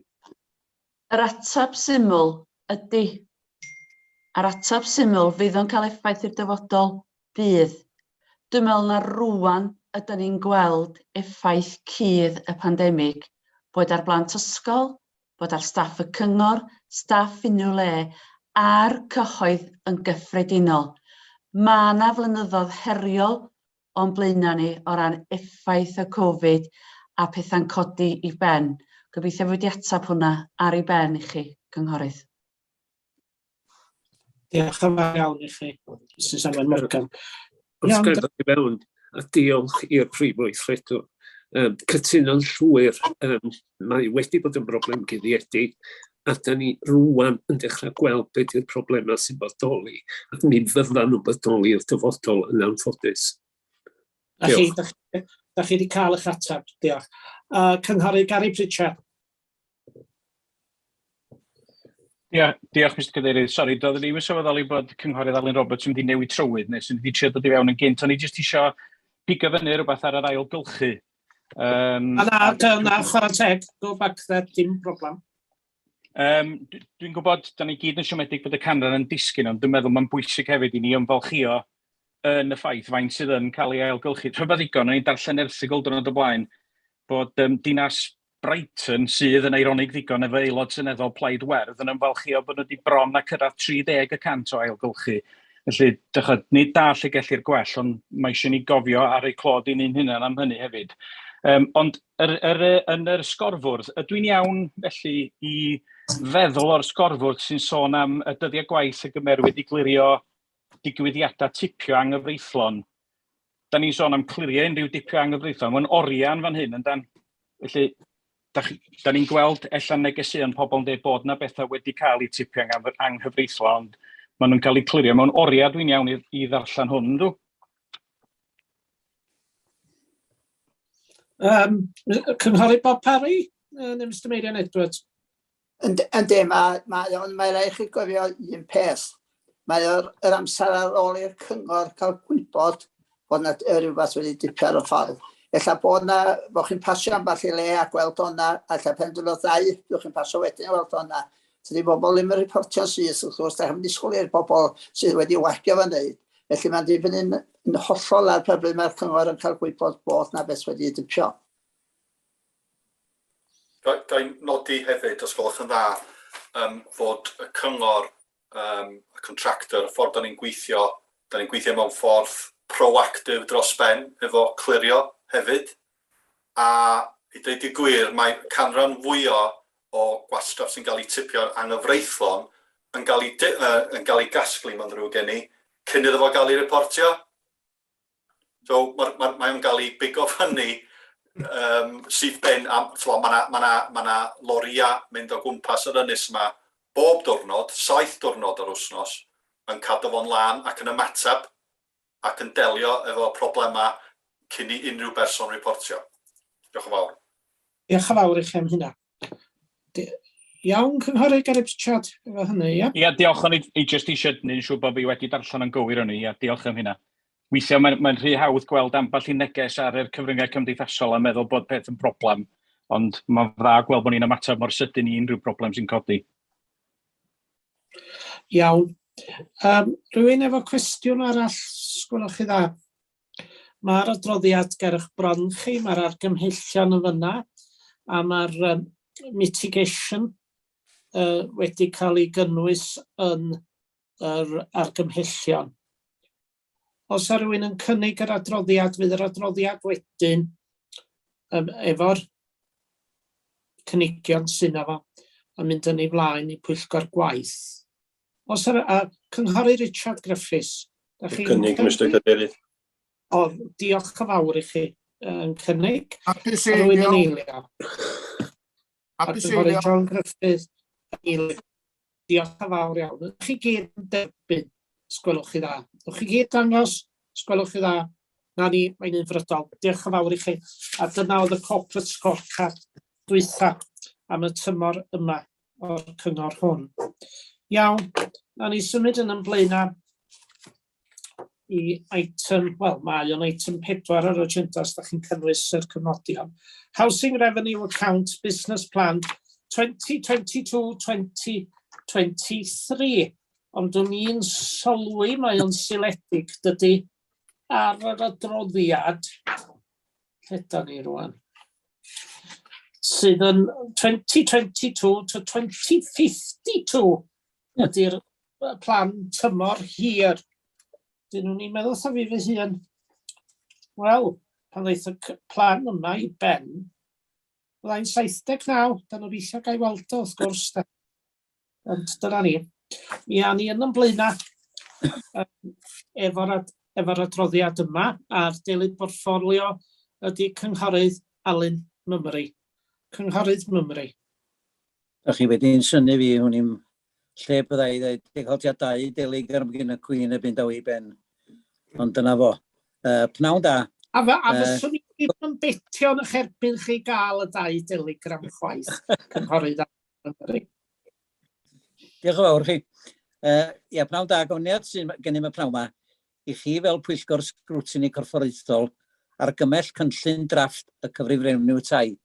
Speaker 14: Yr ateb syml ydy. Yr ateb syml fydd o'n cael effaith i'r dyfodol, bydd. Dwi'n meddwl na rŵan ydyn ni'n gweld effaith cudd y pandemig, bod ar blant ysgol, bod ar staff y cyngor, staff unrhyw le, a'r cyhoedd yn gyffredinol. Mae yna flynyddoedd heriol o'n blaenau ni o ran effaith y Covid a pethau'n codi i ben. Gobeithio fod wedi ateb hwnna ar ei ben i chi, Cynghorydd.
Speaker 1: Diolch yn fawr iawn i chi, Mrs Anwen Morgan.
Speaker 12: Wrth gael i mewn, a diolch i'r prif weithredwr. Cytuno'n llwyr, mae wedi bod yn broblem guddiedig, a da ni rŵan yn dechrau gweld beth yw'r problemau sy'n bodoli, ac mi fyddan nhw'n bodoli i'r dyfodol yn anffodus.
Speaker 1: Da chi wedi cael eich ateb, diolch. Cynghorydd Gary Pritchard.
Speaker 3: Ia, diolch Mr Cadeirydd. Sori, doeddwn i ddim yn sylweddoli bod Cynghorydd Alun Roberts yn mynd i newid trywydd, neu sy'n mynd i trio dod i fewn yn gynt. O'n i jyst isio pigo fyny rhywbeth ar yr ailgylchu.
Speaker 1: Na, na, chwarae teg, go back there, dim problem.
Speaker 3: Dwi'n gwybod, da ni gyd yn siomedig bod y canran yn disgyn, ond dwi'n meddwl mae'n bwysig hefyd i ni ymfalchïo yn y ffaith faint sydd yn cael ei ailgylchu. Rhyfedd ddigon, o'n i'n darllen erthygl diwrnod o blaen, bod dinas Brighton, sydd yn eironig ddigon efo aelod seneddol Plaid Werdd, yn ymfalchïo bod nhw wedi bron a cyrraedd 30% o ailgylchu. Felly, dychod, nid da lle gellir gwell, ond mae eisiau ni gofio ar ei clod i'n hunain am hynny hefyd. Ond yn yr sgorfwrdd, ydw i'n iawn felly i feddwl o'r sgorfwrdd sy'n sôn am y dyddiau gwaith y gymerwyd i glirio digwyddiadau tipio anghyfreithlon? Da ni'n sôn am clirio unrhyw dipio anghyfreithlon. Mae'n oriau yn fan hyn, yndan? Felly, da ni'n gweld ella negeseuon pobl yn dweud bod yna bethau wedi cael eu tipio anghyfreithlon, ond maen nhw'n cael eu clirio mewn oriau. Dwi'n iawn i ddarllen hwn, yndw?
Speaker 1: Cynghorydd Bob Parry, neu Mr Meirion Edwards?
Speaker 7: Yndi, mae, mae, o'n, mae rhaid chi gofio un peth. Mae o'r yr amser ar ôl i'r cyngor cael gwybod bod na rhywbeth wedi dipio ar y ffordd. Ella bod na, bod chi'n pasio ambell i le a gweld o'na, a ella pen dyn nhw ddau, byddwch chi'n pasio wedyn a weld o'na. Tydi bobl ddim yn reportio'n syth, wrth gwrs, da chi'n disgwyl i'r bobl sydd wedi wagio fo'n neud. Felly mae'n dibynnu'n yn hollol ar pa bryd mae'r cyngor yn cael gwybod bod na beth wedi dipio.
Speaker 2: Ga i nodi hefyd, os gwelwch yn dda, um, fod y cyngor, um, y contractor, y ffordd da ni'n gweithio, da ni'n gweithio mewn ffordd proactif dros ben efo clirio hefyd. A i dweud y gwir, mae canran fwyaf o gwastraff sy'n cael ei tipio'n anghyfreithlon yn cael ei, yn cael ei gasglu, mae'n ddrwg gen i, cyn iddo fo gael ei reportio. So mae ma, mae o'n cael ei bigo fyny syth bin, a mae yna ma na, ma na loria mynd o gwmpas yr ynys yma bob diwrnod, 7 diwrnod yr wythnos, yn cadw fo'n lân ac yn ymateb ac yn delio efo problemau cyn i unrhyw berson reportio. Diolch yn fawr.
Speaker 1: Diolch yn fawr i chi am hynna. Iawn, Cynghorydd Gary Pritchard, efo hynny, ia?
Speaker 3: Ia, diolch. O'n i jyst eisiau gwneud yn siŵr bod fi wedi darllen yn gywir o'n i. Ia, diolch am hynna. Weithiau mae'n mae rhy hawdd gweld ambell i neges ar yr cyfryngau cymdeithasol a meddwl bod peth yn broblem, ond mae'n dda gweld bod ni'n ymateb mor sydyn i unrhyw broblem sy'n codi.
Speaker 1: Iawn. Rhywun efo cwestiwn arall, sgwelwch chi dda? Mae'r adroddiad ger eich bron chi, mae'r argymhellion yn fyna, a mae'r mitigation wedi cael ei gynnwys yn yr argymhellion. Os yw rhywun yn cynnig yr adroddiad, fydd yr adroddiad wedyn efo'r cynigion sy'n efo yn mynd yn ei flaen i pwyllgor gwaith. Os ar, a Cynghorydd Richard Griffiths, da chi'n
Speaker 15: cynnig, Mr Cadeirydd.
Speaker 1: O, diolch yn fawr i chi yn cynnig.
Speaker 11: Hapus
Speaker 1: A rhywun yn
Speaker 11: eilio.
Speaker 1: eilio. A
Speaker 11: Hapus
Speaker 1: Cynghorydd
Speaker 11: eilio.
Speaker 1: John Griffiths yn eilio. Diolch yn fawr iawn. Ydych chi gyd yn derbyn, sgwelwch chi dda. Ydych chi gyd dangos, sgwelwch chi dda. Na ni, mae'n unfrydol. Diolch yn fawr i chi. A dyna oedd y corporate scorecard dwytha am y tymor yma o'r cyngor hwn. Iawn, na ni symud yn ymlaen i item, wel, mae o'n item 4 ar yr agenda os da chi'n cynnwys yr cyfnodion. Housing Revenue Account Business Plan 2022-2023. Ond o'n i'n sylwi mae o'n seiliedig, dydy, ar yr adroddiad, lle da ni rwan, sydd yn 2022 to 2052 ydy'r plan tymor hir. Dyn nhw'n i'n meddwl wrtha fi fy hun, wel, pan ddaeth y plan yma i ben, byddai'n 79, dan obeithio gael weld o, wrth gwrs. Da. Ond dyna ni. Mi a ni yn ymlaen efo'r adroddiad yma, a'r deilydd portffolio ydy Cynghorydd Alun Mymru. Cynghorydd Mymru.
Speaker 16: Da chi wedi'n synnu fi, hwn i'm lle byddai i ddweud, cael tua 2 deligram gan y Queen erbyn daw i ben. Ond dyna fo. Pnawn da.
Speaker 1: A fyswn i ddim yn betio yn eich erbyn chi gael y 2 deligram chwaith, Cynghorydd Alun Mymru.
Speaker 16: Diolch yn fawr chi. Ia, pnawn da, gofyniad sydd gennym y pnawn yma i chi fel Pwyllgor Sgrwtini Corfforaethol argymell cynllun drafft y cyfrif refeniw tai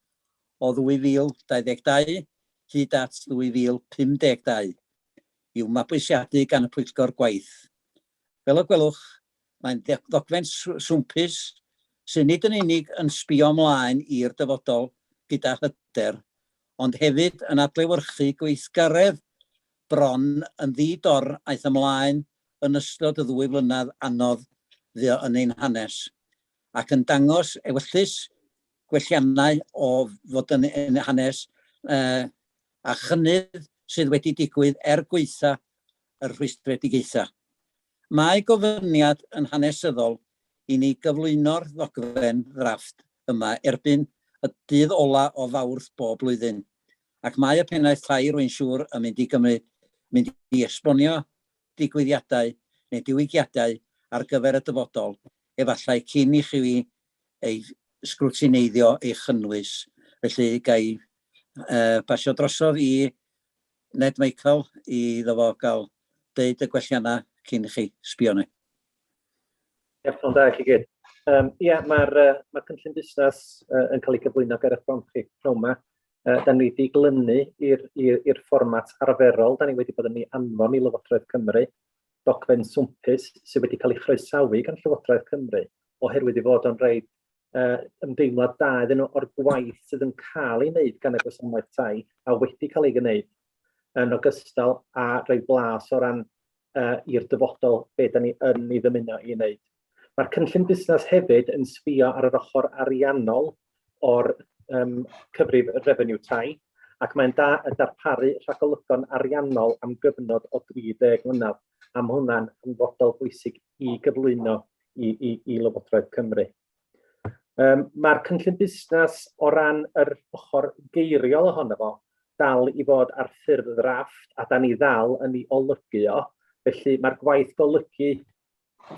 Speaker 16: o 2022 hyd at 2052 i'w mabwysiadu gan y Pwyllgor Gwaith. Fel y gwelwch, mae'n ddogfen swmpus sydd nid yn unig yn sbio ymlaen i'r dyfodol gyda hyder, ond hefyd yn adlewyrchu gweithgaredd bron yn ddi-dor aeth ymlaen yn ystod y 2 flynedd anodd fu yn ein hanes, ac yn dangos ewyllys gwelliannau o fod yn ein hanes a chynnydd sydd wedi digwydd er gwaetha y rhwystredigaethau. Mae gofyniad yn hanesyddol i ni gyflwyno'r ddogfen ddrafft yma erbyn y dydd ola o Fawrth bob blwyddyn, ac mae y pennaeth tai, rwy'n siŵr, yn mynd i gymryd, mynd i esbonio digwyddiadau neu diwygiadau ar gyfer y dyfodol, efallai cyn i chi ei sgrwtineiddio ei chynnwys. Felly, ga i basio drosodd i Ned Michael i iddo fo gael deud y gwelliannau cyn i chi sbio ni.
Speaker 15: Ie, pnawn da i chi gyd. Ie, mae'r ma cynllun busnes yn cael ei gyflwyno ger eich bron chi pnawn yma. Da ni wedi glynu i'r fformat arferol, da ni wedi bod yn ei anfon i Lywodraeth Cymru, dogfen swmpus sydd wedi cael ei chroesawu gan Llywodraeth Cymru oherwydd ei fod o'n rhaid ymdeimlad da iddyn nhw o'r gwaith sydd yn cael ei wneud gan y gwasanaeth tai a wedi cael ei gwneud, yn ogystal â rhoi blas o ran i'r dyfodol be da ni yn ei ddymuno i wneud. Mae'r cynllun busnes hefyd yn sbio ar yr ochr ariannol o'r cyfrif refeniw tai, ac mae'n da yn darparu rhagolygon ariannol am gyfnod o 30 mlynedd, a mae hwnna'n hanfodol bwysig i gyflwyno i, i, i Lywodraeth Cymru. Mae'r cynllun busnes o ran yr ochr geiriol ohono fo dal i fod ar ffurf ddrafft a da ni ddal yn ei olygu o, felly mae'r gwaith golygu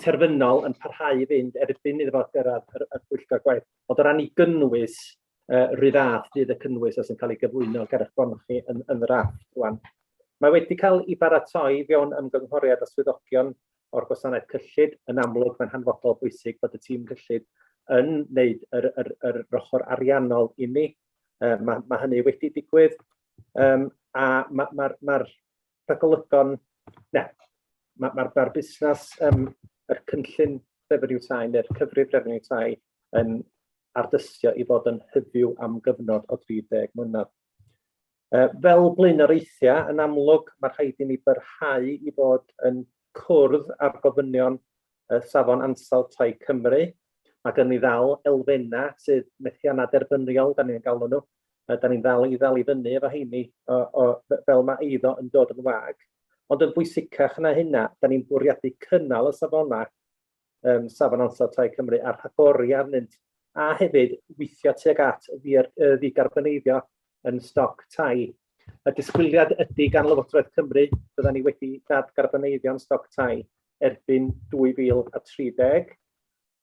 Speaker 15: terfynol yn parhau i fynd erbyn iddo fo gyrraedd yr, yr pwyllgor gwaith. Ond o ran ei gynnwys, rhy fath fydd y cynnwys os yn cael ei gyflwyno ger eich bron chi yn, yn ddrafft rwan. Mae wedi cael ei baratoi fewn ymgynghoriad â swyddogion o'r gwasanaeth cyllid. Yn amlwg, mae'n hanfodol bwysig bod y tîm cyllid yn wneud yr, yr, yr, yr ochr ariannol i ni. Mae, mae hynny wedi digwydd, a mae'r ma, ma, ma rhagolygon, na, mae'r ma, ma busnes, yr cynllun revenue tai neu'r cyfrif revenue tai yn ardystio i fod yn hyfyw am gyfnod o 30 mlynedd. Fel blaenoriaethiau, yn amlwg, mae rhaid i ni barhau i fod yn cwrdd â'r gofynion Safon Ansawdd Tai Cymru. Mae gen ni ddal elfennau sydd methiannau derbyniol, da ni'n galw nhw. Da ni'n ddal i ddal i fyny efo heini o, o, fel mae eiddo yn dod yn wag. Ond yn bwysicach na hynna, da ni'n bwriadu cynnal y safonau Safon Ansawdd Tai Cymru a rhagori arnynt, a hefyd weithio tuag at ddigarboneiddio yn stoc tai. Y disgwyliad ydy gan Lywodraeth Cymru byddan ni wedi dadgarboneiddio'n stoc tai erbyn 2030,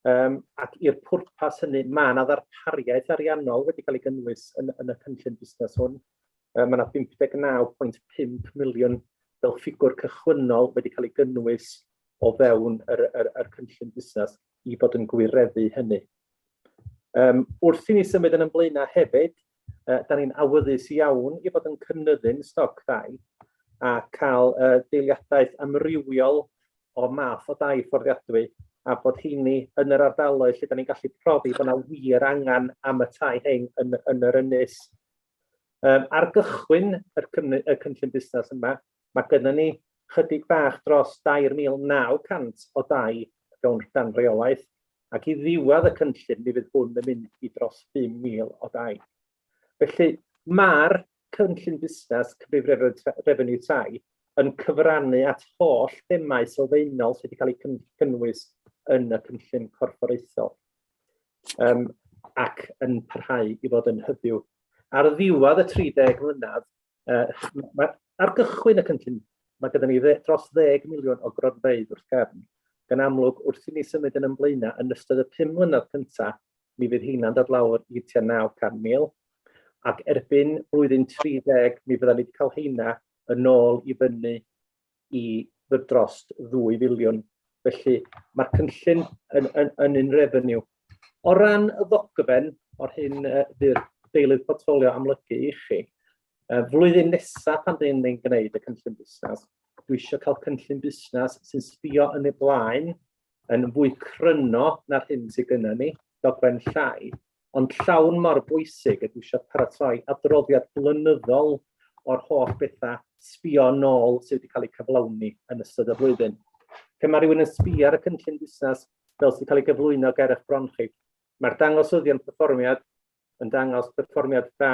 Speaker 15: ac i'r pwrpas hynny mae yna ddarpariaeth ariannol wedi cael ei gynnwys yn, yn y cynllun busnes hwn. Mae yna 59.5 miliwn fel ffigwr cychwynnol wedi cael ei gynnwys o fewn yr, yr, yr cynllun busnes i fod yn gwireddu hynny. Wrth i ni symud yn ymlaenau hefyd, da ni'n awyddus iawn i fod yn cynyddu'n stoc dai a cael deiliadaeth amrywiol o math o dai fforddiadwy a bod heini yn yr ardaloedd lle da ni'n gallu profi bod yna wir angen am y tai hyn yn, yn yr ynys. Ar gychwyn yr, y cynllun busnes yma, mae gennym ni chydig bach dros 2,900 o dai mewn dan reolaeth, ac i ddiwedd y cynllun mi fydd hwn yn mynd i dros 5,000 o dai. Felly mae'r cynllun busnes cyfrif refeniw tai yn cyfrannu at holl themâu sylfaenol sydd wedi cael eu cynnwys yn y cynllun corfforaethol ac yn parhau i fod yn hyfyw. Ar ddiwedd y 30 mlynedd, ma, ar gychwyn y cynllun, mae gyda ni dros 10 miliwn o gronfeydd wrth gefn. Gan amlwg, wrth i ni symud yn ymlaenau yn ystod y 5 mlynedd cyntaf, mi fydd heina'n dod lawr i tua 900,000, ac erbyn blwyddyn 30, mi fyddan ni wedi cael heina yn ôl i fyny i dros 2 filiwn. Felly mae'r cynllun yn, yn, yn un revenue. O ran y ddogfen, o'r hyn fydd deilydd portffolio amlygu i chi, flwyddyn nesaf pan dyn ni'n gwneud y cynllun busnes, dwi eisiau cael cynllun busnes sy'n sbio yn ei blaen yn fwy cryno na'r hyn sydd gyda ni, dogfen llai, ond llawn mor bwysig ydw eisiau paratoi adroddiad blynyddol o'r holl bethau sbio nôl sydd wedi cael eu cyflawni yn ystod y flwyddyn. Pe mae rhywun yn sbio ar y cynllun busnes fel sydd wedi cael ei gyflwyno ger eich bron chi, mae'r dangosyddion perfformiad yn dangos perfformiad da.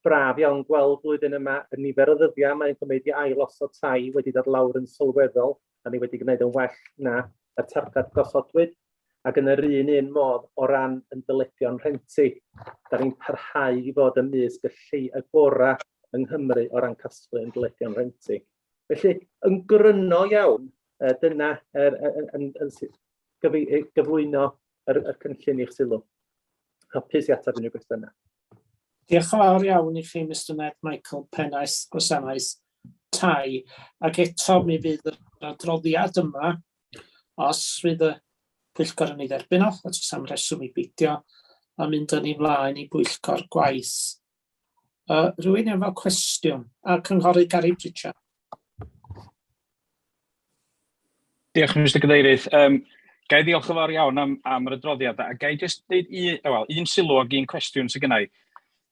Speaker 15: Braf iawn gweld flwyddyn yma y nifer o ddyddiau mae'n cymryd i ail osod tai wedi dod lawr yn sylweddol, a ni wedi gwneud yn well na y targed gosodwyd. Ac yn yr un un modd o ran yn dyledion rhenti, da ni'n parhau i fod ymysg y lle y gorau yng Nghymru o ran casglu yn dyledion rhenti. Felly, yn gryno iawn, dyna yn, yn, yn, gyflwyno yr, yr cynllun i'ch sylw. Hapus i ateb unrhyw gwestiynau.
Speaker 1: Diolch yn fawr iawn i chi, Mr Ned Michael, Pennaeth Gwasanaeth Tai. Ac eto mi fydd yr adroddiad yma, os fydd y pwyllgor yn ei dderbyn o, a does am reswm i beidio, a mynd yn ei flaen i bwyllgor gwaith. Rhywun efo cwestiwn? A Cynghorydd Gary Pritchard.
Speaker 3: Diolch, Mr Cadeirydd. Ga i ddiolch yn fawr iawn am yr adroddiad, a ga i jyst dweud un, well, un sylw ac un cwestiwn sydd gennau.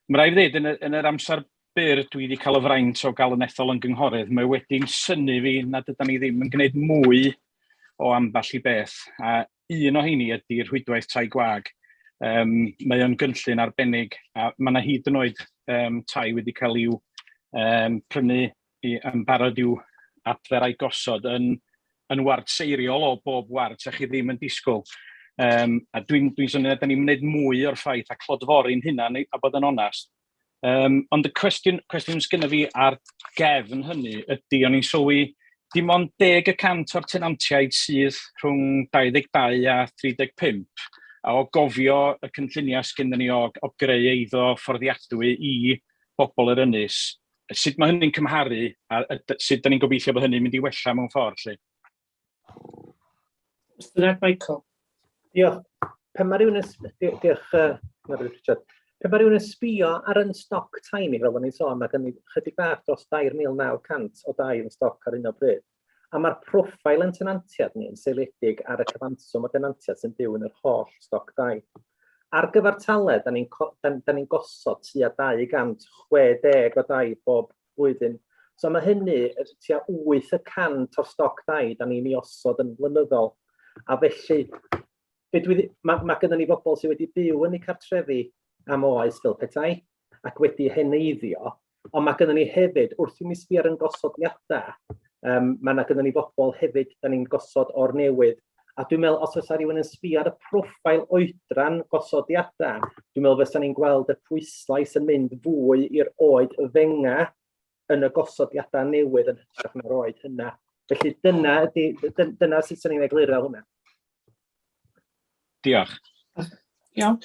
Speaker 3: Mae rhaid i ddweud, yn yr amser byr dwi wedi cael y fraint o gael yn ethol yn gynghorydd, mae wedi'n synnu fi nad ydyn ni ddim yn gwneud mwy o ambell i beth. A un o heini ydy'r rhwydwaith tai gwag. Mae o'n gynllun arbennig, a mae yna hyd yn oed tai wedi cael i'w prynu yn barod i'w adfer a'i gosod yn ward seiriol o bob ward, sa chi ddim yn disgwyl. A dwi'n synnu nad 'dan ni'n gwneud mwy o'r ffaith a clodfori'n hunan, a bod yn onast. Ond y cwestiwn sgynna fi ar gefn hynny ydy, o'n i'n sylwi dim ond 10% o'r tenantiaid sydd rhwng 22 a 35, a o gofio y cynlluniau sgynna ni o greu eiddo fforddiadwy i bobl yr ynys, sut mae hynny'n cymharu a sut da ni'n gobeithio bod hynny'n mynd i wella mewn ffordd, lly?
Speaker 1: Mr Ned Michael.
Speaker 15: Diolch. Pan mae rhywun yn... Diolch, Richard. Pan mae rhywun yn sbio ar yn stoc tai ni, fel o'n i'n sôn, mae gen i chydig bach dros 3,900 o dai yn stoc ar un o bryd. A mae'r proffail yn tenantiad ni yn seiliedig ar y cyfanswm o denantiad sy'n byw yn yr holl stoc dai. Ar gyfartaledd, da ni'n da ni gosod tua 260 o dai bob blwyddyn. So mae hynny tua 8% o'r stoc dai da ni'n ei osod yn flynyddol. A felly, mae gennym ni bobl sydd wedi byw yn eu cartrefi am oes fel petai ac wedi heneiddio, ond mae gennym ni hefyd, wrth i ni sbio ar yn gosodiadau, mae yna gennym ni bobl hefyd da ni'n gosod o'r newydd. A dwi'n meddwl, os oes rhywun yn sbio ar y proffail oedran gosodiadau, dwi'n meddwl fysa ni'n gweld y pwyslais yn mynd fwy i'r oed fenga yn y gosodiadau newydd yn hytrach na'r oed hynna. Felly dyna sut sy'n ni'n egluro hwnna.
Speaker 3: Diolch.
Speaker 1: Iawn.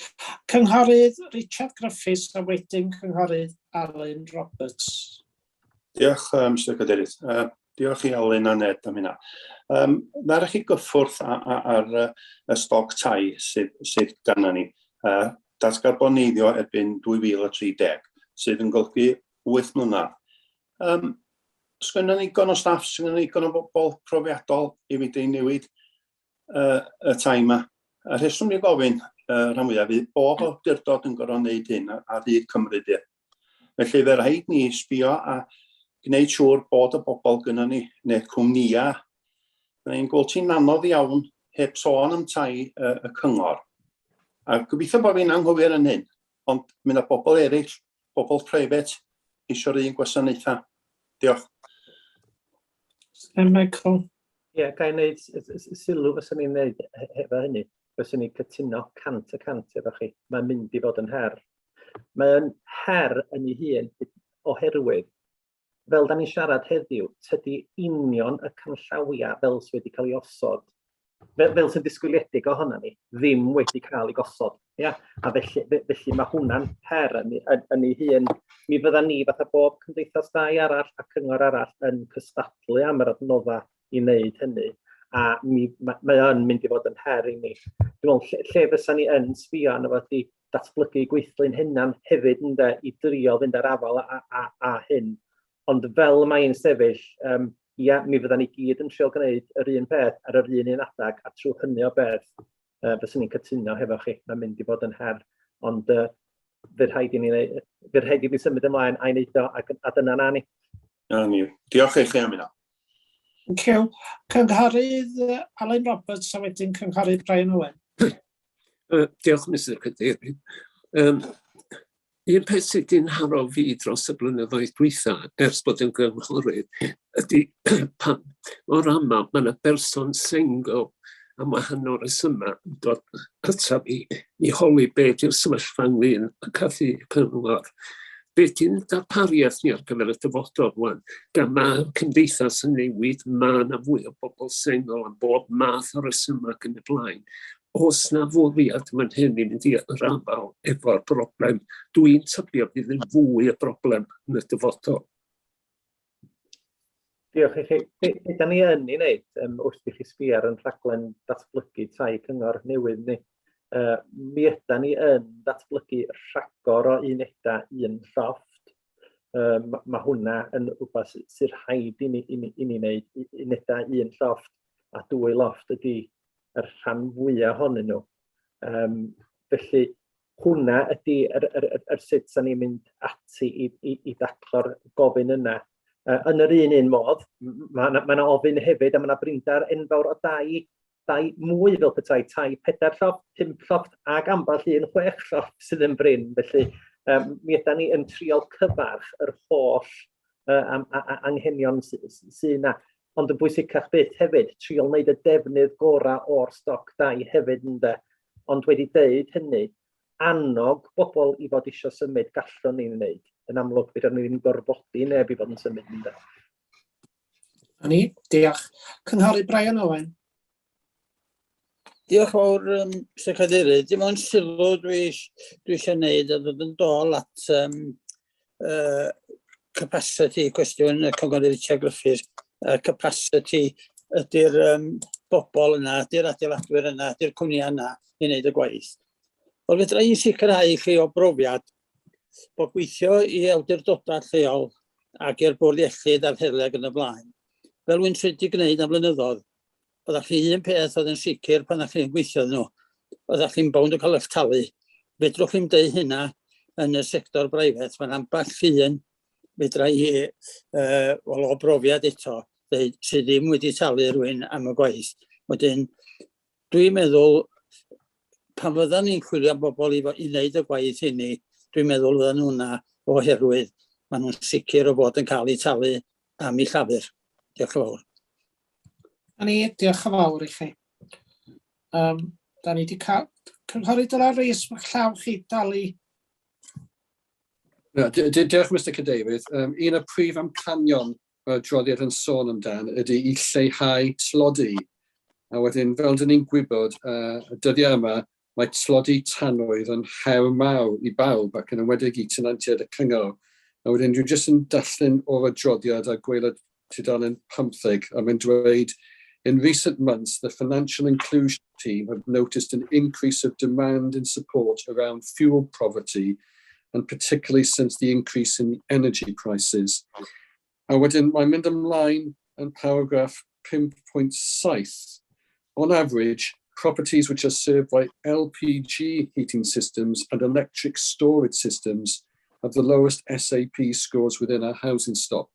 Speaker 1: Cynghorydd Richard Griffiths a wedyn Cynghorydd Alun Roberts.
Speaker 17: Diolch, Mr Cadeirydd. Diolch i Alun a Ned am hynna. Ddaru chi gyffwrdd ar y stoc tai sydd ganna ni. Datgarboneiddio erbyn 2030, sydd yn golygu 8 mlynedd. Sgynnon ni digon o staff, sgynnon ni digon o bobl profiadol i fynd i newid y tai yma? Y rheswm ni'n gofyn rhan fwyaf fydd bob awdurdod yn gorfod wneud hyn ar hyd Cymru di. Felly fe rhaid ni sbio a gwneud siŵr bod y bobl gynnon ni, neu cwmnïau. Mae'n gweld ti'n anodd iawn heb sôn am tai y cyngor. A gobeithio bod fi'n anghywir yn hyn, ond mae yna bobl eraill, bobl preifat, eisiau'r un gwasanaethau. Diolch.
Speaker 1: Michael.
Speaker 15: Ie, ga i wneud sylw fyswn i'n wneud efo hynny. Fyswn i'n cytuno 100% efo chi. Mae'n mynd i fod yn her. Mae'n her yn ei hun oherwydd, fel da ni'n siarad heddiw, tydi union y canllawiau fel sydd wedi cael ei osod, fel sy'n disgwyliedig ohono ni, ddim wedi cael ei gosod. Ia? A felly mae hwnna'n her yn ei hun. Mi fydda ni, fatha bob cymdeithas dai arall a cyngor arall, yn cystadlu am yr adnoddau i wneud hynny, a mae o'n mynd i fod yn her i ni. Dwi'n meddwl, lle fysa ni yn sbio arno fo ydi datblygu gweithlu'n hunan hefyd ynde, i drio fynd ar afael a hyn. Ond fel mae'n sefyll, ia, mi fydda ni gyd yn trio gwneud yr un peth ar yr un adag, a trwy hynny o beth, fyswn ni'n cytuno hefo chi, mae'n mynd i fod yn her, ond fydd rhaid i ni wneud, fydd rhaid i ni symud ymlaen a'i wneud o, a dyna na ni.
Speaker 17: Na ni. Diolch i chi am hynna.
Speaker 1: Thank you. Cynghorydd Alun Roberts a wedyn Cynghorydd Brian Owen.
Speaker 12: Diolch, Mr Cadeirydd. Un peth sydd wedi'n nharo fi dros y blynyddoedd dwytha ers bod yn gynghorydd ydy pan mor aml mae yna berson sengl am wahanol resymau yn dod ataf fi i holi be ydy'r sefyllfa ynglyn â carthu cyngor. Be ydy'n darpariaeth ni ar gyfer y dyfodol rwan? Gan mae cymdeithas yn newid, mae yna fwy o bobl sengl am bob math o resymau ac yn y blaen. Oes na fwriad man hyn i mynd i'r afael efo'r broblem? Dwi'n tybio bydd yn fwy o broblem yn y dyfodol.
Speaker 15: Diolch i chi. Be, be da ni yn ei wneud wrth i chi sbio ar yn rhaglen datblygu tai cyngor newydd ni, mi yda ni yn datblygu rhagor o unedau un llofft. Mae hwnna yn rhywbeth sy'n rhaid i ni wneud. Unedau un llofft a dwy lofft ydy yr rhan fwyaf ohonyn nhw. Felly, hwnna ydy yr sut da ni'n mynd ati i daclo'r gofyn yna. Yn yr un un modd, mae yna ma ofyn hefyd, a mae yna brinder enfawr o dai mwy fel petai, tai pedair llofft, pump llofft ac ambell un chwech llofft sydd yn brin. Felly, mi ydan ni yn trial cyfarch yr holl anghenion sydd yna. Ond yn bwysicach byth hefyd, trial wneud y defnydd gorau o'r stoc dai hefyd ynde. Ond wedi deud hynny, annog bobl i fod eisiau symud gallwn ni'n wneud. Yn amlwg, fedrwn ni ddim gorfodi neb i fod yn symud ynde.
Speaker 1: A ni, diolch. Cynghorydd Brian Owen.
Speaker 5: Diolch fawr, Mr Cadeirydd. Dim ond sylw dwi eisiau gwneud a dod yn dôl at capacity, cwestiwn y Cynghorydd Richard Griffiths. Capacity ydy'r bobl yna, ydy'r adeiladwyr yna, ydy'r cwmnïau yna i wneud y gwaith. Wel, fedra i sicrhau i chi o brofiad bod gweithio i awdurdodau lleol ac i'r bwrdd iechyd a'r heddlu ac yn y blaen, fel wy'n wedi gwneud am flynyddoedd, oeddech chi un peth oedd yn sicr pan ydych chi'n gweithio iddyn nhw, oeddech chi'n bownd o cael eich talu. Fedrwch chi'm deud hynna yn y sector breifat, mae'n ambell un fedra i, wel, o brofiad eto, dweud sydd ddim wedi talu rhywun am y gwaith. Wedyn, dwi'n meddwl, pan fyddan ni'n chwilio am bobl i wneud y gwaith hynny, dwi'n meddwl fyddan nhw yna oherwydd maen nhw'n sicr o fod yn cael eu talu am eu llafur. Diolch yn fawr.
Speaker 1: A ni, diolch yn fawr i chi. Da ni wedi cael... Cynghorydd Dylan Rees, mae'ch llaw chi dal i...
Speaker 10: No, diolch, Mr Cadeirydd. Un o'r prif amcanion mae'r adroddiad yn sôn amdan ydy i lleihau tlodi. A wedyn, fel dyn ni'n gwybod, y dyddiau yma, mae tlodi tanwydd yn her mawr i bawb ac yn enwedig i tenantiaid y cyngor. A wedyn, dwi'n jyst yn darllen o'r adroddiad a gwaelod tudalen 15, a mae'n dweud, "In recent months, the financial inclusion team have noticed an increase of demand and support around fuel poverty, and particularly since the increase in energy prices." A wedyn mae'n mynd ymlaen yn paragraff 5.7. "On average, properties which are served by LPG heating systems and electric storage systems have the lowest SAP scores within our housing stock."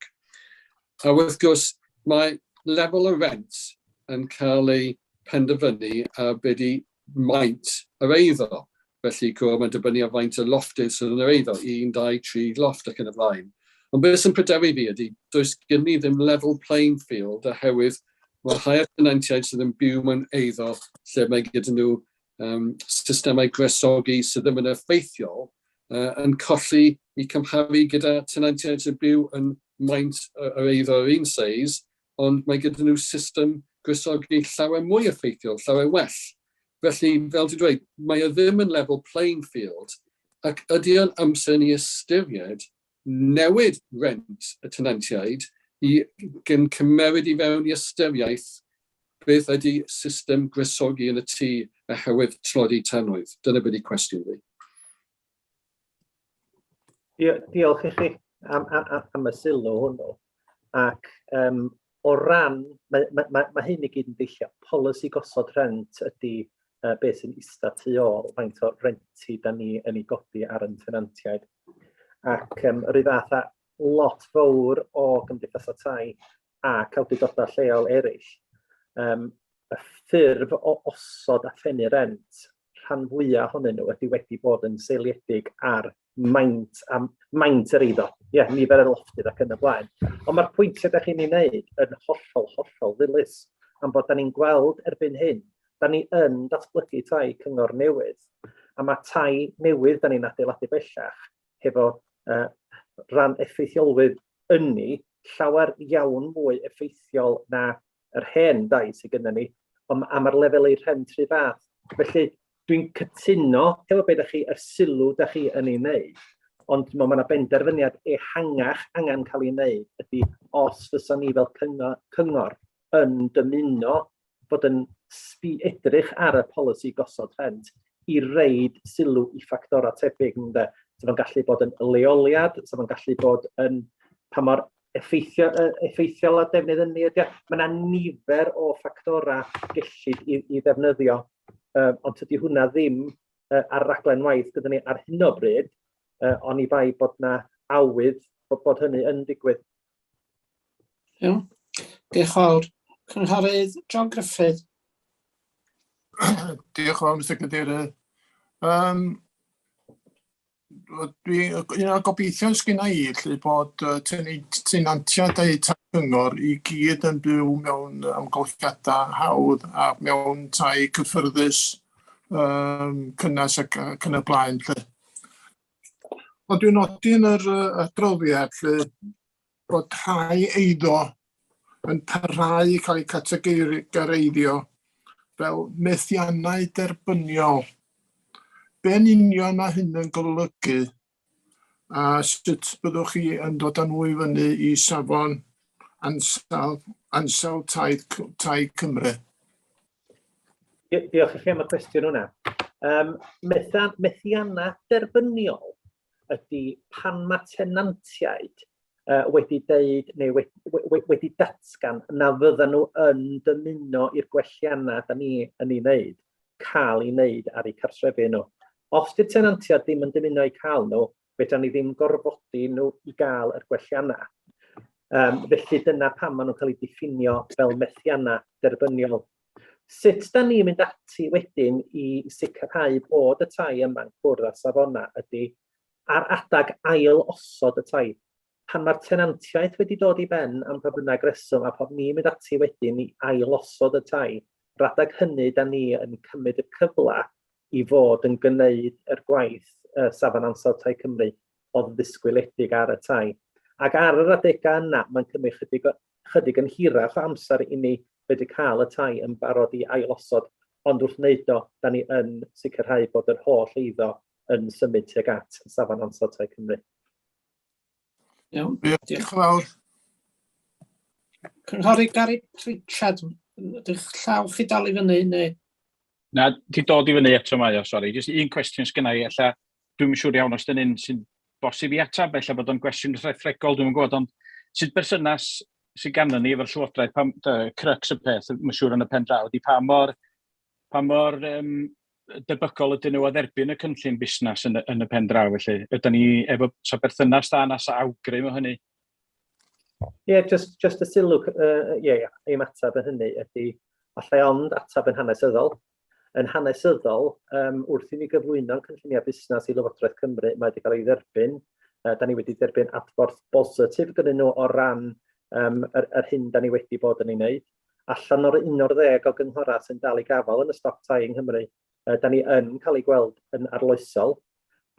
Speaker 10: A wrth gwrs, mae lefel y rent yn cael ei penderfynu ar be di maint yr eiddo. Felly, mae'n dibynnu ar faint y lofftydd sydd yn yr eiddo, 1, 2, 3 lofft ac yn y blaen. Ond beth sy'n pryderu fi ydy, does gen ni ddim level playing field oherwydd mae rhai o'r tenantiaid sydd yn byw mewn eiddo lle mae gyda nhw systemau gwresogi sydd ddim yn effeithiol yn colli i cymharu gyda tenantiaid sy'n byw yn maint yr eiddo yr un seis, ond mae gyda nhw system gwresogi llawer mwy effeithiol, llawer well. Felly, fel ti'n dweud, mae o ddim yn level playing field, ac ydy o'n amser ni ystyried newid rent y tenantiaid i gyn cymeryd i fewn i ystyriaeth beth ydy system gwresogi yn y tŷ oherwydd tlodi tanwydd? Dyna beth i cwestiwn fi.
Speaker 15: Diolch i chi am y sylw hwnnw. Ac o ran, mae hyn i gyd yn deillio, polisi gosod rhent ydy beth sy'n ista tu ôl faint o renti da ni yn ei godi ar yn tenantiaid. Ac yr un fath â lot fawr o gymdeithasau tai ac awdurdodau lleol eraill, y ffurf o osod a phennu rent, rhan fwyaf ohonyn nhw ydy wedi bod yn seiliedig ar maint, am, maint yr eiddo, ie, yeah, nifer y lofftydd ac yn y blaen. Ond mae'r pwyntiau da chi'n ei wneud yn hollol, hollol ddilys, am bod da ni'n gweld erbyn hyn, da ni yn datblygu tai cyngor newydd, a mae tai newydd da ni'n adeiladu bellach hefo ran effeithiolrwydd ynni llawer iawn mwy effeithiol na yr hen dai sydd gennym ni, ond a mae'r lefelau rhent rhy fath. Felly, dwi'n cytuno efo beth ydych chi, y sylw ydych chi yn ei wneud, ond mae yna benderfyniad ehangach angen cael ei wneud ydy os fysa ni fel cyngor, cyngor yn dymuno bod yn sbi edrych ar y polisi gosod rhent i reid sylw i ffactorau tebyg, ynde? So fo'n gallu bod yn leoliad, so fo'n gallu bod yn pa mor effeithio, effeithiol a defnydd ynni ydy o. Mae yna nifer o ffactorau gellid i, i ddefnyddio, ond tydi hwnna ddim ar raglen waith gyda ni ar hyn o bryd, oni bai bod na awydd bod, bod hynny yn digwydd.
Speaker 1: Iawn. Diolch yn fawr. Cynghorydd John Griffith.
Speaker 11: Diolch yn fawr, Mr Cadeirydd. Um, dwi, un o'r gobeithion sgynna i, lle bod tenantiaid a'u tai cyngor i gyd yn byw mewn amgylchiadau hawdd a mewn tai cyffyrddus, um, cynnes ac, ac yn y blaen. Lle. Ond dwi'n nodi yn yr adroddiad lle bod rhai eiddo yn parhau i cael eu categoreiddio fel methiannau derbyniol. Be yn union mae hyn yn golygu a sut byddwch chi yn dod â nhw i fyny i safon ansawdd, ansawdd tai, tai Cymru?
Speaker 15: Diolch i chi am y cwestiwn hwnna. Um, methiannau derbyniol ydy pan mae tenantiaid uh, wedi deud neu wedi, wedi, wedi datgan na fyddan nhw yn dymuno i'r gwelliannau da ni yn ei wneud cael ei wneud ar eu cartrefi nhw. Os di'r tenantiaid ddim yn dymuno eu cael nhw, fedra ni ddim gorfodi nhw i gael yr gwelliannau. Um, felly dyna pam maen nhw'n cael eu diffinio fel methiannau derbyniol. Sut da ni'n mynd ati wedyn i sicrhau bod y tai yma'n cwrdd â'r safonau ydy ar adag ail osod y tai. Pan mae'r tenantiaeth wedi dod i ben am pa bynnag reswm a pan ni'n mynd ati wedyn i ail osod y tai, yr adag hynny da ni yn cymryd y cyfle i fod yn gwneud yr gwaith uh, Safon Ansawdd Tai Cymru oedd ddisgwyliedig ar y tai. Ac ar yr adegau yna, mae'n cymryd chydig, chydig yn hirach o amser i ni fedru cael y tai yn barod i ailosod, ond wrth wneud o, da ni yn sicrhau bod yr holl eiddo yn symud tuag at Safon Ansawdd Tai Cymru.
Speaker 1: Iawn.
Speaker 11: Diolch yn fawr.
Speaker 1: Cynghorydd Gary Pritchard, ydych llaw chi dal i fyny neu?
Speaker 3: Na, ti dod i fyny eto mae o, sori. Jyst un cwestiwn sgynna i, ella dwi'm yn siŵr iawn os dyn un sy'n bosib i atab, ella bod o'n gwestiwn rhethregol, dwi'm yn gwybod, ond sut berthynas sydd ganddo ni efo'r Llywodraeth, pam, crux y peth, mae'n siŵr yn y pen draw, ydy pa mor, pa mor um, debygol ydyn nhw o dderbyn y cynllun busnes yn, yn y pen draw, felly ydyn ni efo sa berthynas da na sa awgrym o hynny?
Speaker 15: Ie, yeah, just, just y sylw, uh, yeah, yeah, ei ymateb yn hynny ydy, allai ond ateb yn hanesyddol. Yn hanesyddol, um, wrth i ni gyflwyno'n cynlluniau busnes i Lywodraeth Cymru, mae wedi cael ei dderbyn. Uh, da ni wedi derbyn adborth bositif gyda nhw o ran um, yr, yr hyn da ni wedi bod yn ei wneud. Allan o'r 11 o gynghorau sy'n dal i gafael yn y stoc tai yng Nghymru, uh, da ni yn cael ei gweld yn arloesol.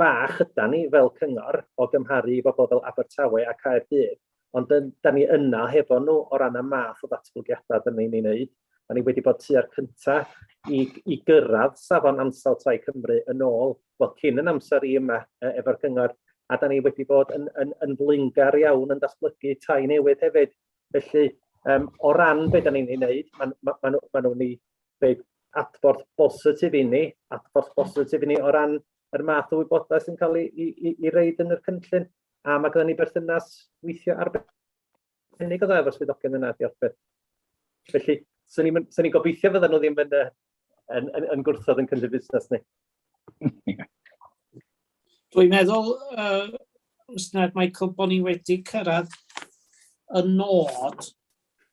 Speaker 15: Bach yda ni fel cyngor o gymharu i bobl fel Abertawe a Caerdydd, ond yn, da ni yna hefo nhw o ran y math o ddatblygiadau da ni'n ei wneud. Da ni wedi bod tua'r cyntaf i, i gyrraedd safon ansawdd tai Cymru yn ôl, wel cyn yn amser i yma efo'r cyngor, a da ni wedi bod yn, yn, yn flaengar iawn yn datblygu tai newydd hefyd. Felly, um, o ran beth da ni'n ei wneud, maen ma, ma, ma nhw'n ei dweud adborth bositif i ni, adborth bositif i ni o ran yr math o wybodaeth sy'n cael ei, ei, ei, ei reid yn yr cynllun, a mae gyda ni berthynas weithio arbennig o dda efo'r swyddogion yna, diolch byth. Felly, swn i'n ni gobeithio fydden nhw ddim yn, yn, yn, yn gwrthod yn cynllun busnes ni.
Speaker 1: Dwi'n meddwl, uh, Mr Michael, bod ni wedi cyrraedd y nod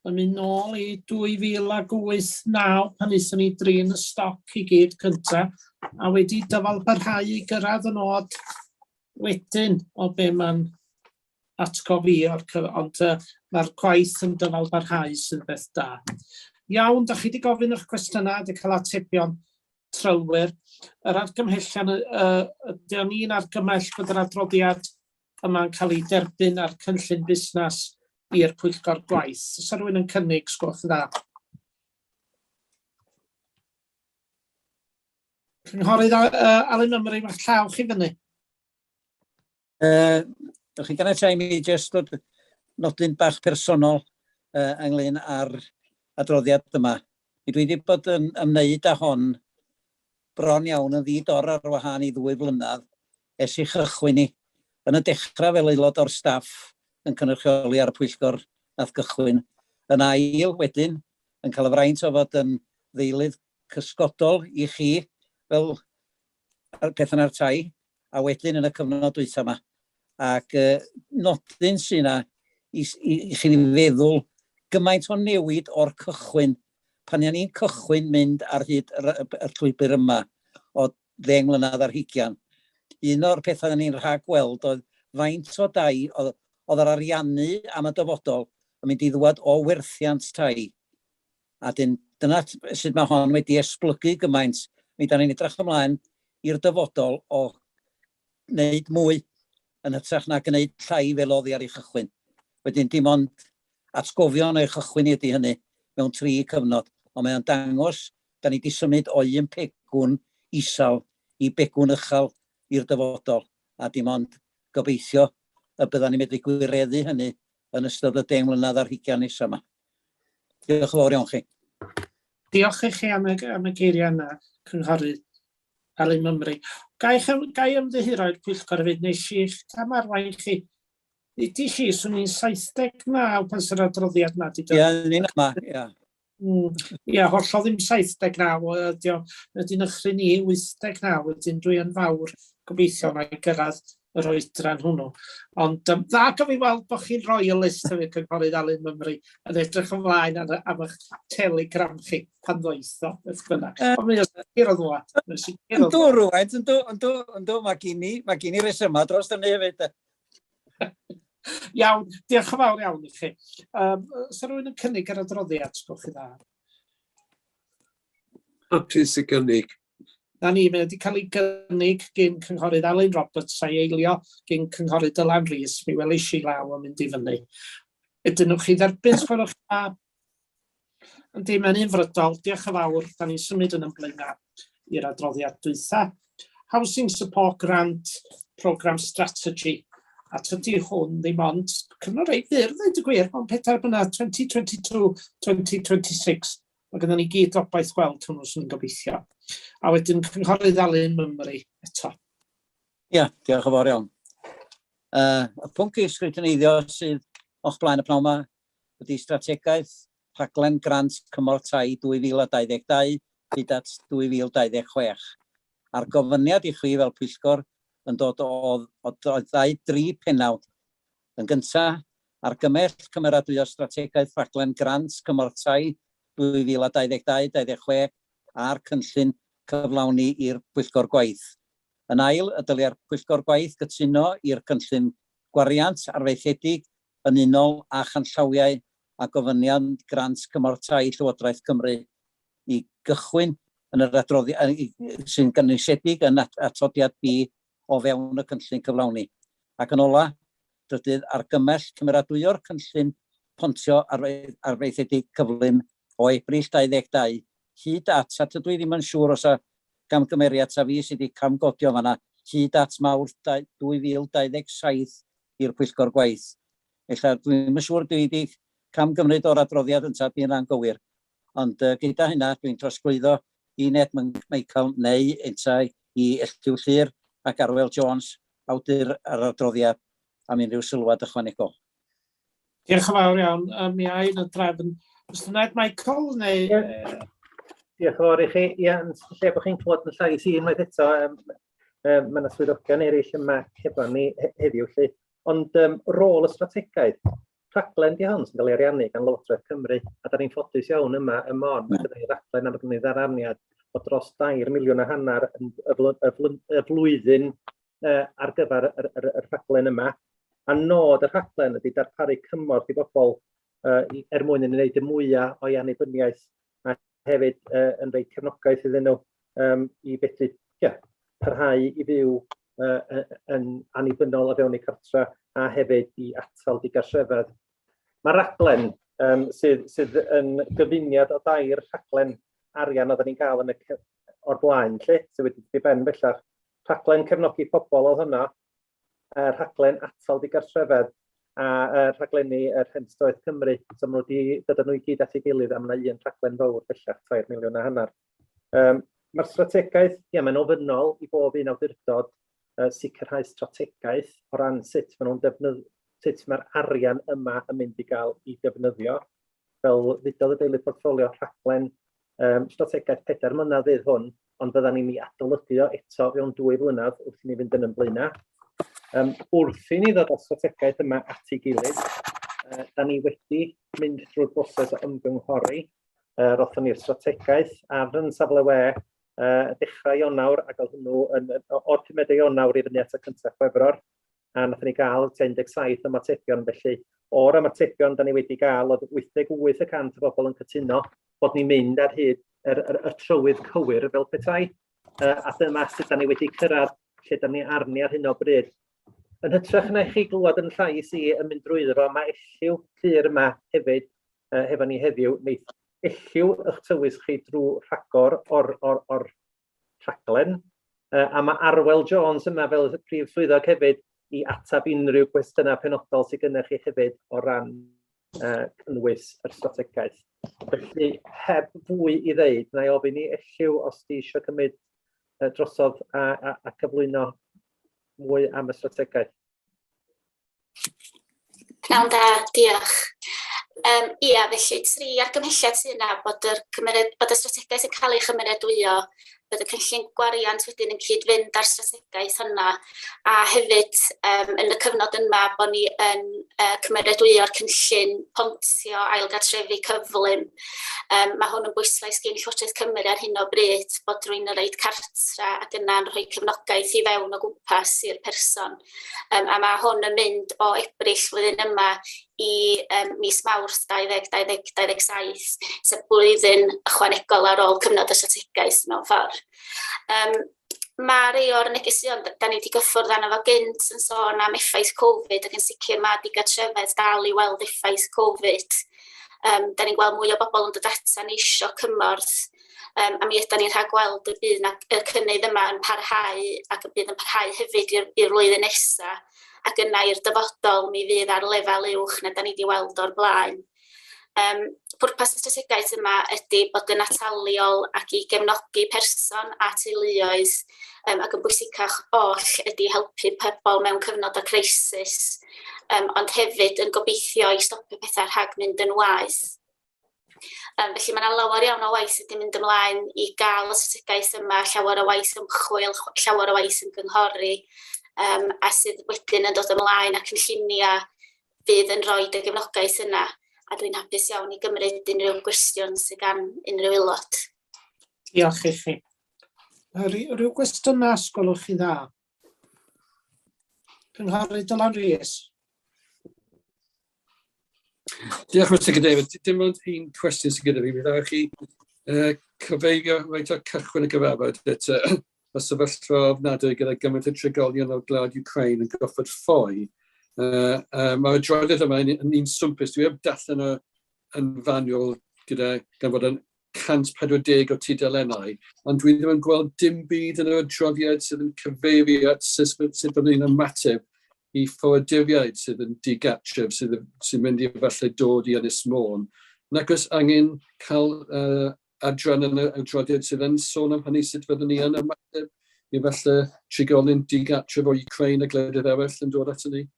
Speaker 1: yn mynd nôl i 2008-9 pan wnaethon ni drin y stoc i gyd cynta, a wedi dyfal parhau i gyrraedd y nod wedyn o be mae'n atgof fi o'r ond uh, mae'r gwaith yn dyfal barhau sy'n beth da. Iawn, da chi wedi gofyn eich cwestiynau, wedi cael atebion trylwyr. Yr argymhellion, uh, ydy ni'n argymell bod yr adroddiad yma'n cael ei derbyn ar cynllun busnes i'r pwyllgor gwaith. Oes rhywun yn cynnig, sgwch yn dda? Cynghorydd Alun Mymru, mae'ch llaw chi fyny.
Speaker 16: Ydych chi'n ganiatáu i mi jyst dod nodyn bach personol ynglyn â'r adroddiad yma. Mi dwi wedi bod yn ymwneud â hon bron iawn yn ddi-dor ar wahân i 2 flynedd ers ei chychwyn hi. Yn y dechrau fel aelod o'r staff yn cynrychioli ar y pwyllgor nath gychwyn. Yn ail wedyn yn cael y fraint o fod yn ddeilydd cysgodol i chi fel peth yna'r tai, a wedyn yn y cyfnod dwytha yma. Ac nodyn sy'n yna i chi feddwl gymaint o newid o'r cychwyn. Pan ni'n cychwyn mynd ar hyd y llwybr yma o 10 mlynedd ar hugian, un o'r pethau ni'n rhagweld oedd faint o dai oedd yr ariannu am y dyfodol yn mynd i ddwad o werthiant tai. A dyna sut mae hon wedi esblygu gymaint. Mi da ni'n edrych ymlaen i'r dyfodol o wneud mwy yn hytrach na gwneud llai fel oddi ar ei chychwyn. Wedyn dim ond atgofion o'i chychwyn ydy hynny mewn 3 cyfnod. Ond mae o'n dangos, da ni wedi symud o un pegwn isal i begwn uchel i'r dyfodol. A dim ond gobeithio y byddan ni'n medru gwireddu hynny yn ystod y 10 mlynedd ar hugain nesaf yma. Diolch yn fawr iawn chi.
Speaker 1: Diolch i chi am y geiriau yna, Cynghorydd Alun Mymru. Gai ymddiheuro i'r pwyllgor hefyd, nes i'ch camarwain chi. Ydy chi, swn i'n 79 pan sy'r adroddiad yma.
Speaker 16: Ie, ni'n yma, ie.
Speaker 1: Ie, hollol ddim 79, ydy o, ydy'n ychryn i 89, wedyn dwi yn fawr gobeithio na i gyrraedd yr oedran hwnnw. Ond dda gaf i weld bod chi'n royalist hefyd, Cynghorydd Alun Mymru, yn edrych ymlaen am eich telegram chi pan ddoeth o, beth bynnag. Ond mae o'n sicr o ddwad. Mae'n sicr o
Speaker 16: Yndw,
Speaker 1: ddwad.
Speaker 16: rhywfaint, yndw, yndw, yndw, mae gen i resymau dros hynny hefyd.
Speaker 1: Iawn, diolch yn fawr iawn i chi. Sa rhywun yn cynnig yr adroddiad, gwch chi dda?
Speaker 12: Hapus i gynnig.
Speaker 1: Na ni, mae wedi cael ei gynnig gyn Cynghorydd Alun Roberts a'i eilio gyn Cynghorydd Dylan Rees. Mi welis i law yn mynd i fyny. Ydyn nhw chi dderbyn, sgwelwch dda? Yndi, mae'n unfrydol. Diolch yn fawr. Da ni'n symud yn ymlaen i'r adroddiad dwytha. Housing Support Grant Programme Strategy. A tydi hwn ddim ond cyfnod reit fyr, dweud y gwir, ond 4 blynedd, 2022-2026. Mae gennym ni gyd obaith gweld hwnnw sy'n gobeithio. A wedyn Cynghorydd Alun Mymru eto.
Speaker 16: Ia, diolch yn fawr iawn. Y pwnc i sgrwtineiddio sydd o'ch blaen y pnawn yma ydy strategaeth rhaglen grant cymorth tai 2022 hyd at 2026. A'r gofyniad i chwi fel pwyllgor yn dod o ddau dri pennawd. Yn gyntaf, argymell cymeradwyo strategaeth rhaglen grant cymorth tai 2022-26 a'r cynllun cyflawni i'r pwyllgor gwaith. Yn ail, y dylia'r pwyllgor gwaith gytuno i'r cynllun gwariant arfaethedig yn unol â chanllawiau a gofynion grant cymorth tai Llywodraeth Cymru i gychwyn yn yr adroddiad sy'n gynwysedig yn atodiad B o fewn y cynllun cyflawni. Ac yn ola, drydydd, argymell cymeradwyo'r cynllun pontio arfaethedig cyflym o Ebrill 22 hyd at, a tydw i ddim yn siŵr os a gamgymeriad ta fi sydd wedi camgodio fanna, hyd at Mawrth 2027 i'r pwyllgor gwaith. Ella dwi'n ddim yn siŵr dwi wedi camgymryd o'r adroddiad yntaf di'n rhan gywir. Ond gyda hynna, dwi'n trosglwyddo i Ned Michael neu yntau i Elliw Llyr ac Arwel Jones, awdur ar adroddiad am unrhyw sylwad ychwanegol.
Speaker 1: Diolch yn fawr iawn. Mi ai yn y drefn. Mr Ned Michael, neu...
Speaker 15: Ie. Diolch yn fawr i chi. Ie, yn lle bod chi'n clywed yn llais i unwaith eto, mae yna swyddogion eraill yma hefo ni heddiw, lly. Ond rôl y strategaeth, rhaglen di hon sy'n cael ei ariannu gan Lywodraeth Cymru, a da ni'n ffodus iawn yma ym Môn, mae gyda ni raglen a mae gyda ni ddaraniad o dros 2.5 miliwn yn y flwyddyn ar gyfer y rhaglen yma. A nod y rhaglen ydy darparu cymorth i bobl er mwyn yn wneud y mwyaf o'i annibyniaeth a hefyd yn rhoi cefnogaeth iddyn nhw i fedru parhau i fyw yn annibynnol o fewn eu cartra a hefyd i atal digartrefedd. Mae rhaglen sydd yn gyfuniad o dair rhaglen arian oedden ni'n gael yn y o'r blaen, lle, sydd wedi dod i ben bellach. Rhaglen cefnogi pobl oedd hwnna, rhaglen atal digartrefedd a rhaglenni y Rhent Doeth Cymru. So maen nhw wedi dod â nhw i gyd at ei gilydd a mae yna un rhaglen fawr bellach, 3 miliwn a hanner. Mae'r strategaeth, ie, mae'n ofynnol i bob un awdurdod sicrhau strategaeth o ran sut maen nhw'n defnydd, sut mae'r arian yma yn mynd i gael ei defnyddio. Fel ddudodd y deulu portffolio, rhaglen strategaeth 4 mlynedd fydd hwn, ond fyddan ni'n ei adolygu o eto fewn 2 flynedd wrth i ni fynd yn yn blaenau. Wrth i ni ddod â'r strategaeth yma at ei gilydd, da ni wedi mynd drwy'r broses o ymgynghori. Rothon ni'r strategaeth ar yn safle we dechrau Ionawr, ac oedd hwnnw yn, o'r 5 Ionawr i fyny at y 1 Chwefror, a nathon ni gael tua 17 ymatebion. Felly, o'r ymatebion da ni wedi gael, oedd 88% o bobl yn cytuno bod ni'n mynd ar hyd y trywydd cywir fel petai, a dyma sut da ni wedi cyrraedd lle da ni arni ar hyn o bryd. Yn hytrach na chi glywed yn llais i yn mynd drwyddo fo, mae Elliw Llyr yma hefyd hefo ni heddiw. Neith Elliw eich tywys chi drwy rhagor o'r rhaglen. A mae Arwel Jones yma fel y prif swyddog hefyd i ateb unrhyw gwestiynau penodol sydd gennych chi hefyd o ran cynnwys yr strategaeth. Felly, heb fwy i ddeud, na i ofyn i Elliw os di eisiau cymryd drosodd a cyflwyno mwy am y strategaeth.
Speaker 18: Pnawn da, diolch. Ia, felly 3 argymhelliad sydd yna, bod y strategaeth yn cael ei chymeradwyo, bod y cynllun gwariant wedyn yn cyd-fynd â'r strategaeth yna, a hefyd yn y cyfnod yma bod ni yn cymeradwyo'r cynllun pontio ailgartrefu cyflym. Mae hwn yn bwyslais gen Llywodraeth Cymru ar hyn o bryd, bod rwy'n yn rhoid cartra ac yna'n rhoi cefnogaeth i fewn o gwmpas i'r person. A mae hwn yn mynd o Ebrill flwyddyn yma i mis Mawrth 2020, 27, sef blwyddyn ychwanegol ar ôl cyfnod y strategaeth mewn ffordd. Mae rhai o'r negeseuon da ni wedi gyffwrdd arno fo gynt yn sôn am effaith Covid, ac yn sicr mae digartrefedd dal i weld effaith Covid. Da ni'n gweld mwy o bobl yn dod atan eisio cymorth, a mi ydan ni'n rhagweld y bydd y cynnydd yma yn parhau, ac y bydd yn parhau hefyd i'r flwyddyn nesa, ac yna i'r dyfodol mi fydd ar lefel uwch na da ni wedi weld o'r blaen. Pwrpas y strategaeth yma ydy bod yn ataliol ac i gefnogi person a teuluoedd, ac yn bwysicach oll ydy helpu pobl mewn cyfnod o crisis, ond hefyd yn gobeithio i stopio pethau rhag mynd yn waeth. Felly mae yna lawer iawn o waith wedi mynd ymlaen i gael y strategaeth yma, llawer o waith ymchwil, llawer o waith ymgynghori, a sydd wedyn yn dod ymlaen ac cynlluniau fydd yn rhoi y gefnogaeth yna. A dwi'n hapus iawn i gymryd unrhyw gwestiwn sydd gan unrhyw aelod.
Speaker 1: Diolch i chi. Rhyw gwestiynau, os gwelwch chi dda? Cynghorydd Dylan Rees.
Speaker 10: Diolch, Mr Cadeirydd. Dim ond un cwestiwn sydd gyda fi. Mi ddawch chi cyfeirio reit o'r cychwyn y gyfarfod at y sefyllfa ofnadwy gyda gymaint o trigolion o gwlad Ukraine yn gorfod ffoi. Mae'r adroddiad yma yn un swmpus. Dwi heb darllen o yn fanwl gyda, gan fod yn 140 o tudalennau, ond dwi ddim yn gweld dim byd yn yr adroddiad sydd yn cyfeirio at sut byddwn ni'n ymateb i ffoaduriaid sydd yn digartref, sydd mynd i falle dod i Ynys Môn. Nac oes angen cael adran yn y adroddiad sydd yn sôn am hynny, sut fyddwn ni yn ymateb i falle trigolyn digartref o Ukraine a gwledydd eraill yn dod ato ni?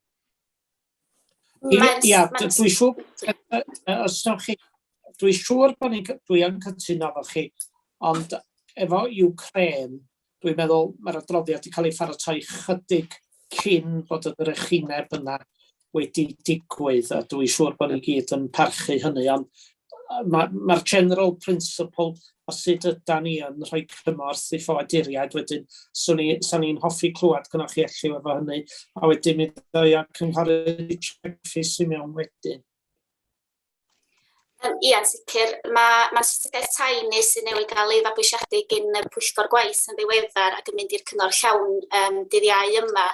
Speaker 1: Ia, dwi'n siŵr, os wnewch chi, dwi'n siŵr bod ni'n, dwi yn cytuno efo chi, ond efo Ukraine, dwi'n meddwl mae'r adroddiad wedi cael ei pharatoi chydig cyn bod y drychineb yna wedi digwydd, a dwi'n siŵr bod ni gyd yn parchu hynny, ond mae'r general principle o sut ydan ni yn rhoi cymorth i ffoaduriaid wedyn, swn i'n hoffi clywed gynnwch chi Elliw efo hynny, a wedyn mi ddoi â cynghorydd Richard Griffiths i mewn wedyn.
Speaker 18: Ia, yn sicr. Mae strategaeth tai ni sy'n newydd gael ei fabwysiadu gan y Pwyllgor Gwaith yn ddiweddar ac yn mynd i'r cyngor llawn dydd Iau yma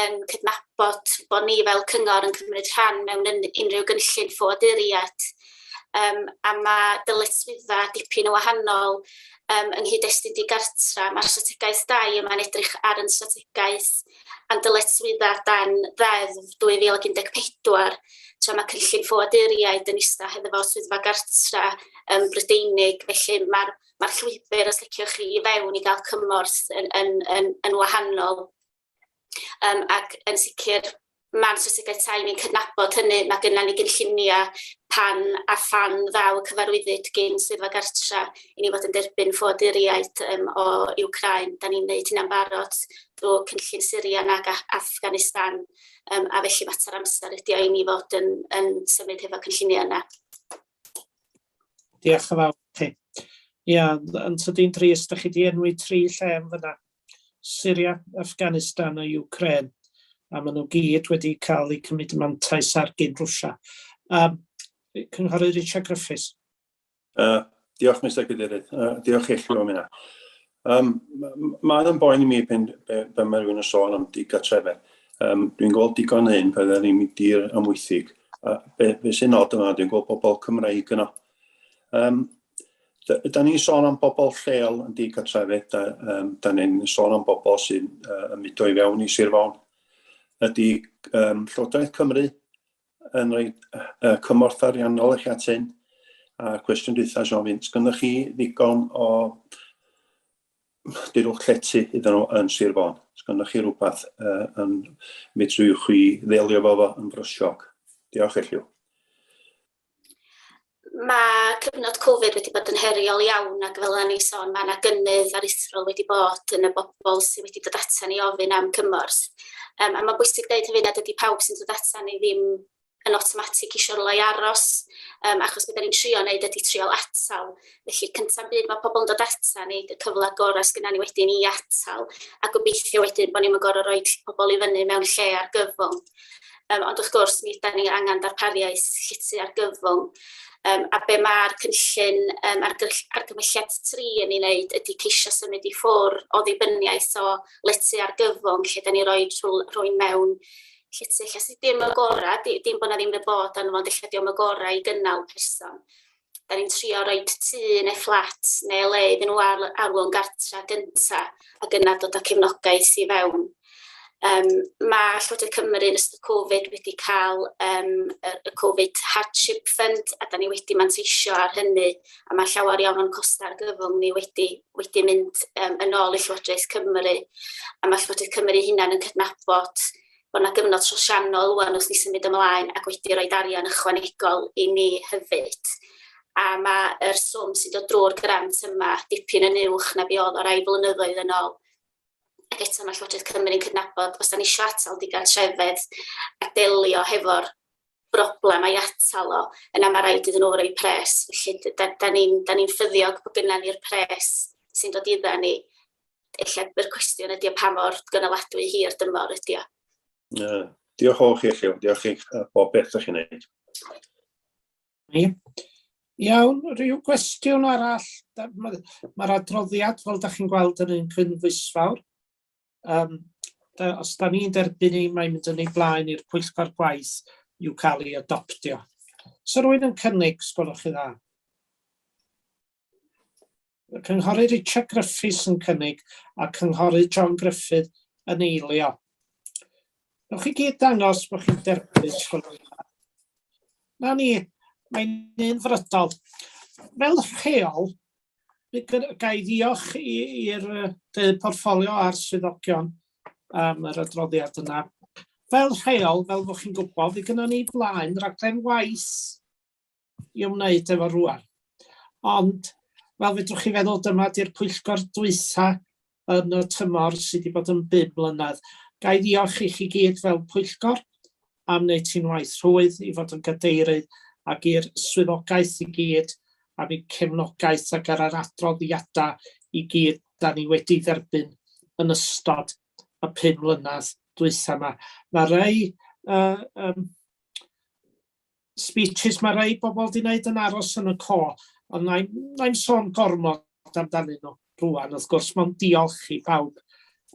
Speaker 18: yn cydnabod bod ni fel cyngor yn cymryd rhan mewn unrhyw gynllun ffoaduriaid. A mae dyletswyddau dipyn o wahanol. Yng nghyd-destun digartra, mae'r strategaeth dai yma'n edrych ar yn strategaeth a'n dyletswyddau dan Ddeddf 2014, tra mae cynllun ffoaduriaid yn ista hefo swyddfa gartra Brydeinig, felly mae'r llwybr, os liciwch chi, i fewn i gael cymorth yn wahanol. Ac yn sicr, mae'n strategaeth tai ni'n cydnabod hynny, mae gennym ni gynlluniau pan a phan ddaw y cyfarwyddyd gyn swyddfa gartra i ni fod yn derbyn ffoaduriaid o Wcráin. Da ni'n gwneud hynna'n barod drwy cynllun Syria ac Afghanistan, a felly mater amser ydy o i ni fod yn symud hefo cynlluniau yna.
Speaker 1: Diolch yn fawr chi. Ia, yn tydi'n drist, da chi wedi enwi tri lle yn fyna. Syria, Afghanistan a Ukraine. A maen nhw gyd wedi cael eu cymryd mantais ar gyn Rwsia. Cynghorydd Richard Griffiths.
Speaker 17: Diolch, Mr Cadeirydd. Diolch i chi am hynna. Mae'n yn boen i mi pan mae rhywun yn sôn am digartrefedd. Dwi'n gweld digon hyn pan ni'n mynd i'r Amwythig. Be sy'n nod yma, dwi'n gweld pobl Cymraeg yno. Da ni'n sôn am bobl lleol yn digartrefedd. Da ni'n sôn am bobl sy'n ymfudo i fewn i Sir Fôn. Ydy Llywodraeth Cymru yn rhoi cymorth ariannol i chi at hyn? A cwestiwn dwytha, Siôn Fynt, gynnoch chi ddigon o dirwch llety iddyn nhw yn Sir Fôn? Sgynnoch chi rhywbeth yn medru chi ddelio fo yn frysiog? Diolch Elliw.
Speaker 18: Mae cyfnod Covid wedi bod yn heriol iawn, ac fel o'n i sôn, mae yna gynnydd aruthrol wedi bod yn y bobl sydd wedi dod atan i ofyn am cymorth. A mae'n bwysig dweud hefyd nad ydy pawb sy'n dod atan i ddim yn awtomatig isio rywle i aros, achos beth da ni'n trio wneud ydy trio atal. Felly cyntaf byd mae pobl yn dod atan ni, y cyfle gorau sgynna ni wedyn i atal, a gobeithio wedyn bod ni'n gorfod rhoi pobl i fyny mewn lle argyfwng. Ond wrth gwrs, mi ydan ni angen darpariaeth llety argyfwng. A be mae'r cynllun argymhelliad 3 yn ei wneud ydy ceisio symud i ffwrdd o ddibyniaeth o lety argyfwng, lle da ni roi rhywun mewn llety lle sydd dim y gorau, dim bod na ddim y bod arno fo, ond ella diom y gorau i gynnal person. Da ni'n trio rhoi tŷ neu fflat neu le iddyn nhw arwain gartra gynta ac yna dod â cefnogaeth i fewn. Mae Llywodraeth Cymru yn ystod Covid wedi cael y Covid Hardship Fund, a da ni wedi manteisio ar hynny, a mae llawer iawn o'n costau argyfwng ni wedi mynd yn ôl i Llywodraeth Cymru, a mae Llywodraeth Cymru hunan yn cydnabod bod yna gyfnod trosiannol ŵan wrth ni symud ymlaen ac wedi rhoi arian ychwanegol i ni hefyd. A mae'r swm sy'n dod drwy'r grant yma dipyn yn uwch na be oedd o rai blynyddoedd yn ôl. Ac eto mae Llywodraeth Cymru'n cydnabod os da ni isio atal digartrefedd a delio hefo'r broblem a'i atal o, yna mae rhaid iddyn nhw roi pres. Felly da ni'n ffyddiog bod gynna ni'r pres sy'n dod idda ni. Ella yr cwestiwn ydy o pa mor gynaladwy hir dymor ydy o.
Speaker 17: Diolch o chi, Elliw. Diolch i bob beth ydych chi'n neud.
Speaker 1: Iawn, rhyw gwestiwn arall. Mae'r adroddiad, fel da chi'n gweld, yn un cynhwysfawr. Os da ni'n derbyn ni, mae'n mynd yn ei blaen i'r pwyllgor gwaith i'w cael ei adoptio. So rwy'n yn cynnig, sgwelwch chi dda. Cynghorydd Richard Griffiths yn cynnig a cynghorydd John Griffith yn eilio. Newch chi gyd dangos bod chi'n derbyn, sgwelwch chi dda. Na ni, mae'n un frydol. Fel rheol, ga i ddiolch i'r portffolio a'r swyddogion am yr adroddiad yna. Fel rheol, fel bod chi'n gwybod, fydd gynnon ni blaen raglen waith i ymwneud efo rŵan. Ond, fel fedrwch chi feddwl, dyma di'r pwyllgor dwytha yn y tymor sydd wedi bod yn 5 mlynedd. Ga i ddiolch i chi gyd fel pwyllgor am wneud ti'n waith rhwydd i fod yn gadeirydd ac i'r swyddogaeth i gyd am eu cefnogaeth ac ar yr adroddiadau i gyd da ni wedi dderbyn yn ystod y 5 mlynedd dwytha yma. Mae rhai speeches mae rhai bobl wedi wneud yn aros yn y co, ond na'i'm sôn gormod amdanyn nhw rŵan, wrth gwrs, mae'n diolch i bawb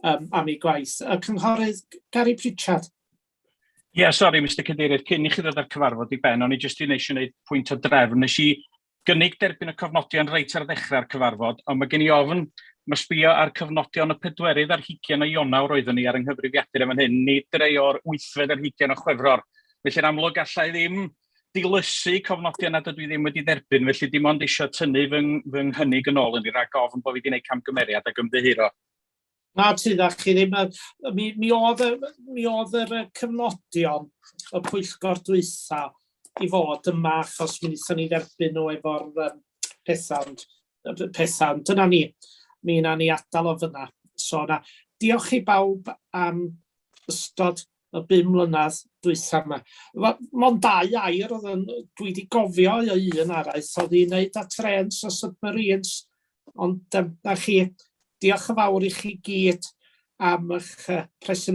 Speaker 1: am ei gwaith. Y cynghorydd Gary Pritchard.
Speaker 3: Ie, yeah, sori, Mr Cadeirydd, cyn i chi ddod â'r cyfarfod i ben, o'n i jyst i eisiau gwneud pwynt o drefn. Nes i gynnig derbyn y cofnodion reit ar ddechrau'r cyfarfod, ond mae gen i ofn, mae sbio ar cyfnodion y 24 o Ionawr oeddwn ni ar yng nghyfrifiadur yn fan hyn, nid rei o'r 28 o Chwefror. Felly'n amlwg allai ddim dilysu cofnodion nad ydw i ddim wedi derbyn, felly dim ond eisiau tynnu fy nghynnig yn ôl yn i rag ofn bod fi wedi gwneud camgymeriad ac ymddiheuro.
Speaker 1: Na, tudda chi ddim. Mi oedd yr cyfnodion y pwyllgor dwytha i fod yma, achos mi wnaethon ni dderbyn nhw efo'r pethau, ond dyna ni. Mi na ni adael o fyna. So na, diolch i bawb am ystod y 5 mlynedd dwytha yma. Mond dau air oedd yn, dwi wedi gofio o un arall, oedd hi'n neud â trens a submarines, ond na chi, diolch yn fawr i chi gyd am eich presenoldeb.